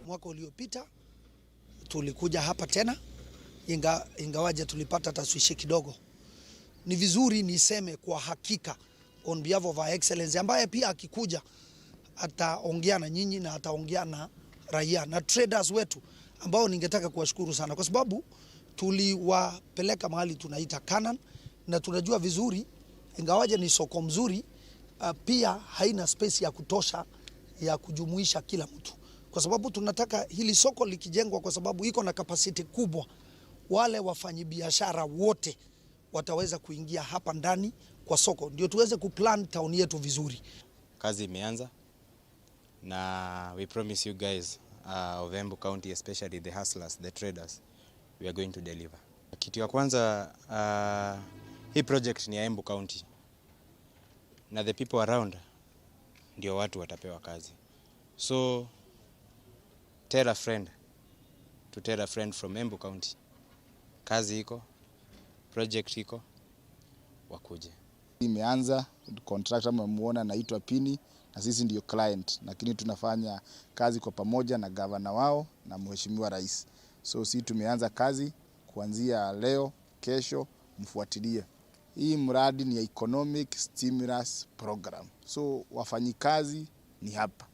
Mwaka uliopita tulikuja hapa tena, inga-, ingawaje tulipata tashwishi kidogo. Ni vizuri niseme kwa hakika, on behalf of Her Excellency, ambaye pia akikuja ataongea na nyinyi na ataongea na raia na traders wetu, ambao ningetaka kuwashukuru sana kwa sababu tuliwapeleka mahali tunaita Canaan, na tunajua vizuri, ingawaje ni soko mzuri, ah, pia haina space ya kutosha ya kujumuisha kila mtu, kwa sababu tunataka hili soko likijengwa, kwa sababu iko na capacity kubwa, wale wafanyibiashara wote wataweza kuingia hapa ndani kwa soko, ndio tuweze kuplan town yetu vizuri. Kazi imeanza, na we promise you guys, uh, of Embu County, especially the hustlers, the traders, we are going to deliver. Kitu ya kwanza, uh, hii project ni ya Embu County, na the people around ndio watu watapewa kazi. So, tell a friend to tell a friend from Embu County. Kazi iko, project iko, wakuje. Imeanza, contractor mmemuona anaitwa Pini, na sisi ndio client, lakini tunafanya kazi kwa pamoja na gavana wao na mheshimiwa rais. So, si tumeanza kazi kuanzia leo, kesho, mfuatilie. Hii mradi ni ya economic stimulus program. So, wafanyikazi ni hapa.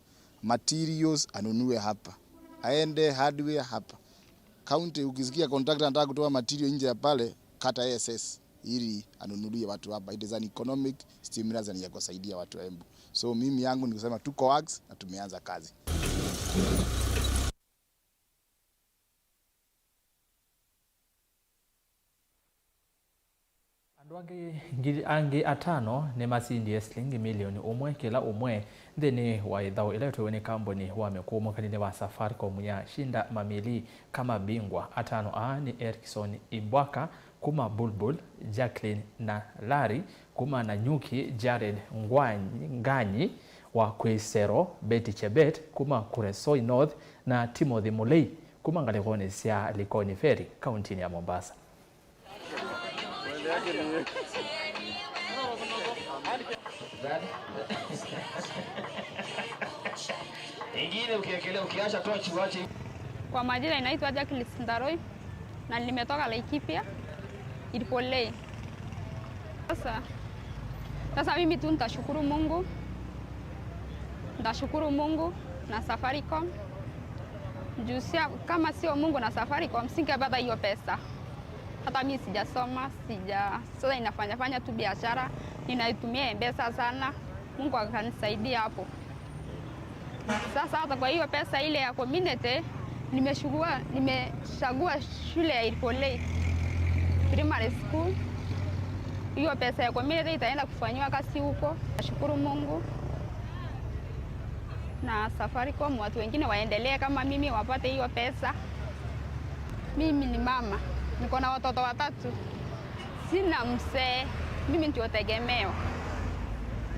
Materials anunue hapa. Aende hardware hapa. County, ukisikia contractor anataka kutoa material nje ya pale, kata A S S ili anunulie watu hapa. It is an economic stimulus and ya kusaidia watu wa Embu. So, mimi yangu ni kusema tuko works na tumeanza kazi. Andũ angĩ ngili, angĩ atano nĩmasindie silingi milioni ũmwe kĩla ũmwe nthĩnĩ wa ĩthaũ ĩla ĩtwĩwe nĩ kambuni wa mĩkũũmũkanĩlye wa Safaricom ya Shinda Mamili Kama Bingwa. Atano aa nĩ Erikson Ibwaka kuma Bulbul, Jacqueline na Larry kuma Nanyuki, Jared Ngwanyi, Nganyi wa Kwĩsero, Betty Chebet kuma Kuresoi North, na Timothy Mulei kuma ngalĩkonĩ sya Likoni Ferry, kauntinĩ ya Mombasa. Ingine ukiekelea, ukiasha tochi, wache. Kwa majina inaitwa Jacqueline Ndaroi na nimetoka Laikipia, Irpolei. Sasa, sasa mimi tu nitashukuru Mungu. Nitashukuru Mungu na Safaricom. Juu sia-, kama sio Mungu na Safaricom, singepata hiyo pesa. Hata mimi sijasoma, sija-, sasa ninafanya fanya tu biashara, ninaitumia M-Pesa sana. Mungu akanisaidia hapo. Sasa hata kwa hiyo pesa ile ya community, nimechagua, nimechagua shule ya Irpolei Primary School. Hiyo pesa ya community itaenda kufanyiwa kazi huko. Nashukuru Mungu na Safaricom, watu wengine waendelee kama mimi, wapate hiyo pesa. Mimi ni mama, niko na watoto watatu. Sina mzee, mimi ndio tegemeo.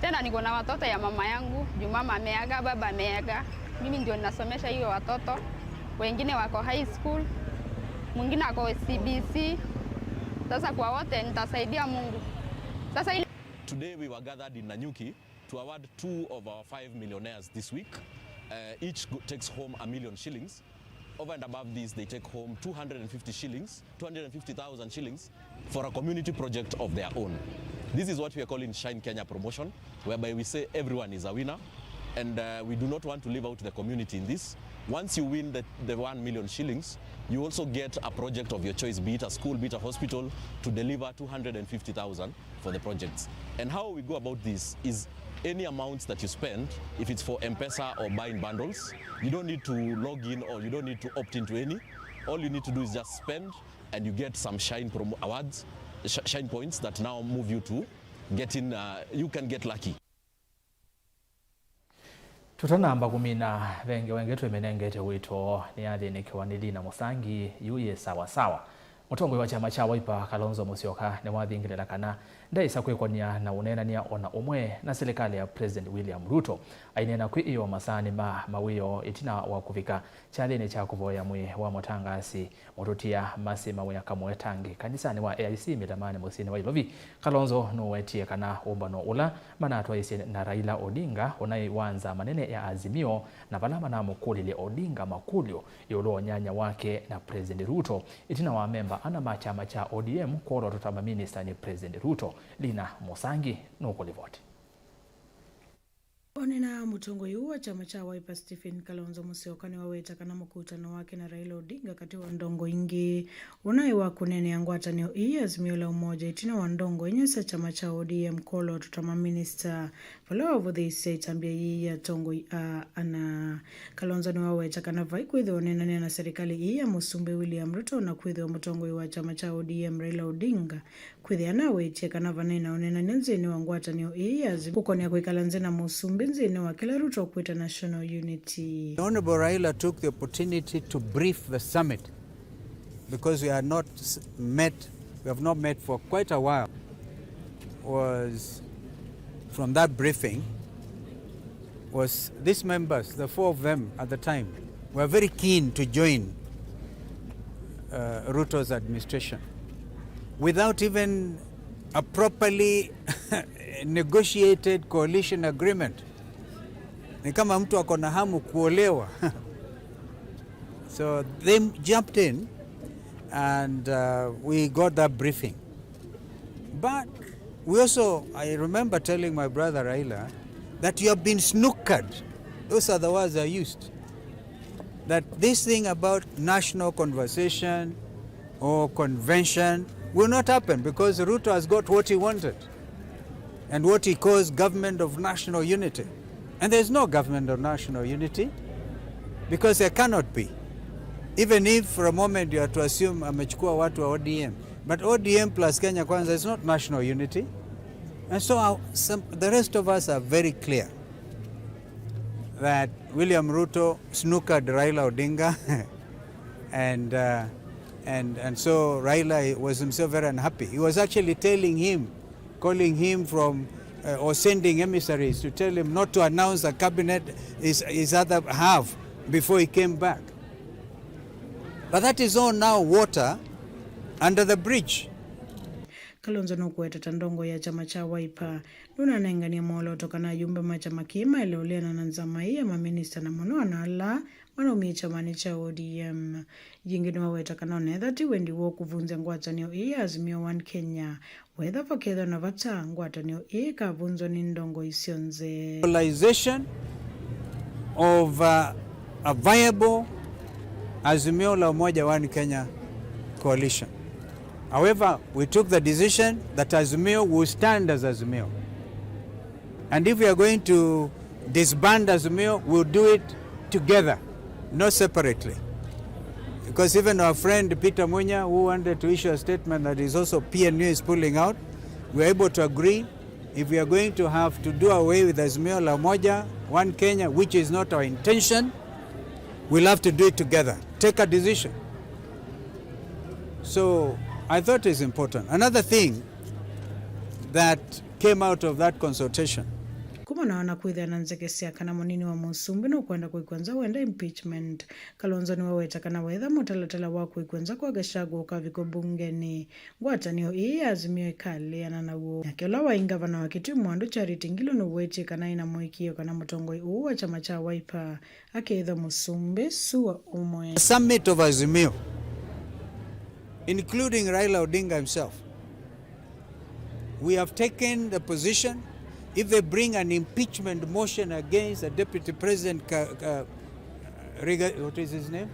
Tena niko na watoto ya mama yangu, juu mama ameaga, baba ameaga. Mimi ndio ninasomesha hiyo watoto. Wengine wako high school, mwingine ako C B C. Sasa kwa wote nitasaidia Mungu. Sasa ile Today we were gathered in Nanyuki to award two of our five millionaires this week. Uh, each go-, takes home a million shillings. Over and above this, they take home two hundred fifty shillings, two hundred fifty thousand shillings for a community project of their own. This is what we are calling Shine Kenya promotion, whereby we say everyone is a winner, and, uh, we do not want to leave out the community in this. Once you win the, the one million shillings, you also get a project of your choice, be it a school, be it a hospital, to deliver two hundred fifty thousand for the projects. And how we go about this is any amounts that you spend, if it's for M-Pesa or buying bundles, you don't need to log in or you don't need to opt into any. All you need to do is just spend and you get some Shine promo awards, sh-, Shine points that now move you to getting, uh, you can get lucky. Tũtanamba kũmina, ve ngewa ĩngĩ twĩmĩnengete wĩto nĩyathĩnĩkĩwa nĩ Lina Mũsangi, yu yĩ sawa sawa. Mũtongoi wa kyama kya Wiper, Kalonzo Musyoka, nĩwathingĩlĩla kana ndaĩsa kwĩkony'a na ũneenany'a o na ũmwe na silikalĩ ya President William Ruto. Aineena kwĩ ĩo masaanĩ ma mawĩoo ĩtina wa kũvika kyathĩnĩ kya kũvoya mwĩĩ wa mũtangaasi Mũtũtia Mercy Mawĩa Kamwetangĩ kanisanĩ wa A I C Mĩtamanĩ mũsyĩnĩ wa Ilovi, Kalonzo nũwetie kana ũmbano ũla manatwaĩsye na Raila Odinga ũnaĩ wa nzama nene ya Azimio, na vala manamũkũlilye Odinga makũlyo ĩũlũ wa ũnyanya wake na President Ruto, ĩtina wa amemba ana ma kyama kya O D M kwolotwa ta maminista nĩ President Ruto. Lina Mũsangi nũkũlivoti. Onena mũtongoi ũũ wa kyama kya Wiper Stephen Kalonzo Musyoka nĩwaweta kana mũkutano wake na Raila Odinga katĩ wa ndongo ingĩ ũnaĩ wa kũneenea ngwatanĩo ĩĩ ya Azimio la Umoja ĩtina wa ndongo inya sya kyama kya O D M kwolotwa ta maminista, vala wavũthĩĩsya ĩtambya yĩĩ ya atongoi aa ana. Kalonzo nĩwaweta kana vai kwĩthĩwa ũneenany'a na serikali ĩĩ ya Mũsumbĩ William Ruto na kwĩthĩwa mũtongoi wa kyama kya O D M Raila Odinga, kwĩthĩa nawĩtye kana vanaĩ na ũneenany'a nthĩnĩ wa ngwatanĩo ĩĩ ya Azimio kũkonĩa kwĩkala nthĩ na mũsumbĩ nthĩnĩ wa kĩla Ruto ũkwĩta national unity. The Honorable Raila took the opportunity to brief the summit because we had not s-, met, we have not met for quite a while, was from that briefing was these members, the four of them at the time, were very keen to join, uh, Ruto's administration without even a properly negotiated coalition agreement. Ni kama mtu ako na hamu kuolewa. So they jumped in and, uh, we got that briefing. But we also, I remember telling my brother Raila that you have been snookered. Those are the words I used. That this thing about national conversation or convention will not happen because Ruto has got what he wanted and what he calls government of national unity. And there is no government of national unity because there cannot be. Even if for a moment you are to assume amechukua watu wa O D M, But O D M plus Kenya Kwanza is not national unity. And so our, some, the rest of us are very clear that William Ruto snookered Raila Odinga and, uh, and, and so Raila was himself very unhappy. He was actually telling him, calling him from, uh, or sending emissaries to tell him not to announce a cabinet, his, his other half, before he came back. But that is all now water under the bridge. Kalonzo nũkũweta ta ndongoi ya kyama kya Wiper nũnanenganie mwolooto kana ayumbe ma kyama kĩĩ maĩle ũleana na nzama ĩĩ ya maminista, na mũno ana ala manaumie kyamanĩ kya O D M. Yĩngĩ nĩwaweta kana onetha ti wendi woo kũvunzya ngwatanĩo ĩĩ ya Azimio One Kenya, wetha vakethwa na vata ngwatanĩo ĩĩ ĩkavunzwa nĩ ndongoi syonthe. Mobilization of, uh, a viable Azimio la Umoja One Kenya coalition. However, we took the decision that Azimio will stand as Azimio. And if we are going to disband Azimio, we'll do it together, not separately. Because even our friend Peter Munya, who wanted to issue a statement that is also P N U is pulling out, we are able to agree, if we are going to have to do away with Azimio la Umoja One Kenya, which is not our intention, we'll have to do it together. Take a decision. So I thought it's important. Another thing that came out of that consultation. Kumana na kwĩthĩa na nzeke sya kana mũnini wa mũsumbĩ nũkwenda kũikwa nza wenda impeachment, Kalonzo nĩwaweta kana wetha mũtalatala wa kũikwa nza kwa Gachagua ũkavikwa mbungenĩ, ngwatanĩo ĩĩ ya Azimio ĩkaleana naw'o. Nake ũla waĩ ngavana wa Kitui Mwandũ Charity Ngilu nũwetie kana ena mũĩkĩĩo kana mũtongoi ũũ wa kyama kya Wiper akeĩthwa mũsumbĩ sua ũmwe. Summit of Azimio, including Raila Odinga himself, we have taken the position, if they bring an impeachment motion against the Deputy President Ka-, Ka-, Riga-, what is his name?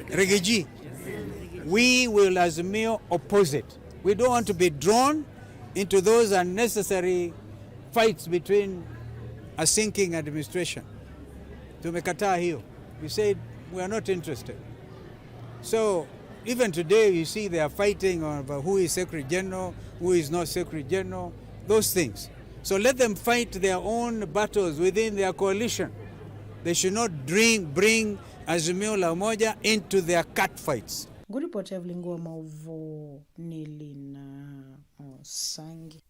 Rigiji, we will Azimio oppose it. We don't want to be drawn into those unnecessary fights between a sinking administration. Tumekataa hiyo. We said we are not interested. So even today you see they are fighting over who is Secretary General, who is not Secretary General, those things. So let them fight their own battles within their coalition. They should not bring, bring Azimio la Umoja into their cat fights. Ngũripoti ya vilingi wa maũvoo nĩ Lina Mũsangi.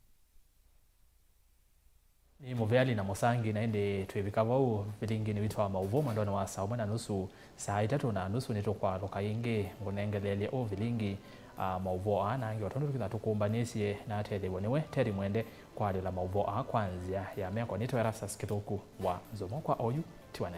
Nĩ mũvea Lina Mũsangi, na ĩndĩ twĩvika vau vilinginĩ witũ wa maũvoo mwendonĩ wa saa ũmwe na nusu, saa itatũ na nusu nĩtũkwalũka ĩngĩ ngũnengeleelye ũ vilingi, a, maũvoo aa na angĩ o tondũ tũkĩtha tũkũmbanĩsye na atethew'a nĩwe Terry Mwende kwalĩla maũvoo aa kwa nzĩa ya meko. Nĩtwe Erastus Kĩthũku wa Nzomo kwa oyu tiwane.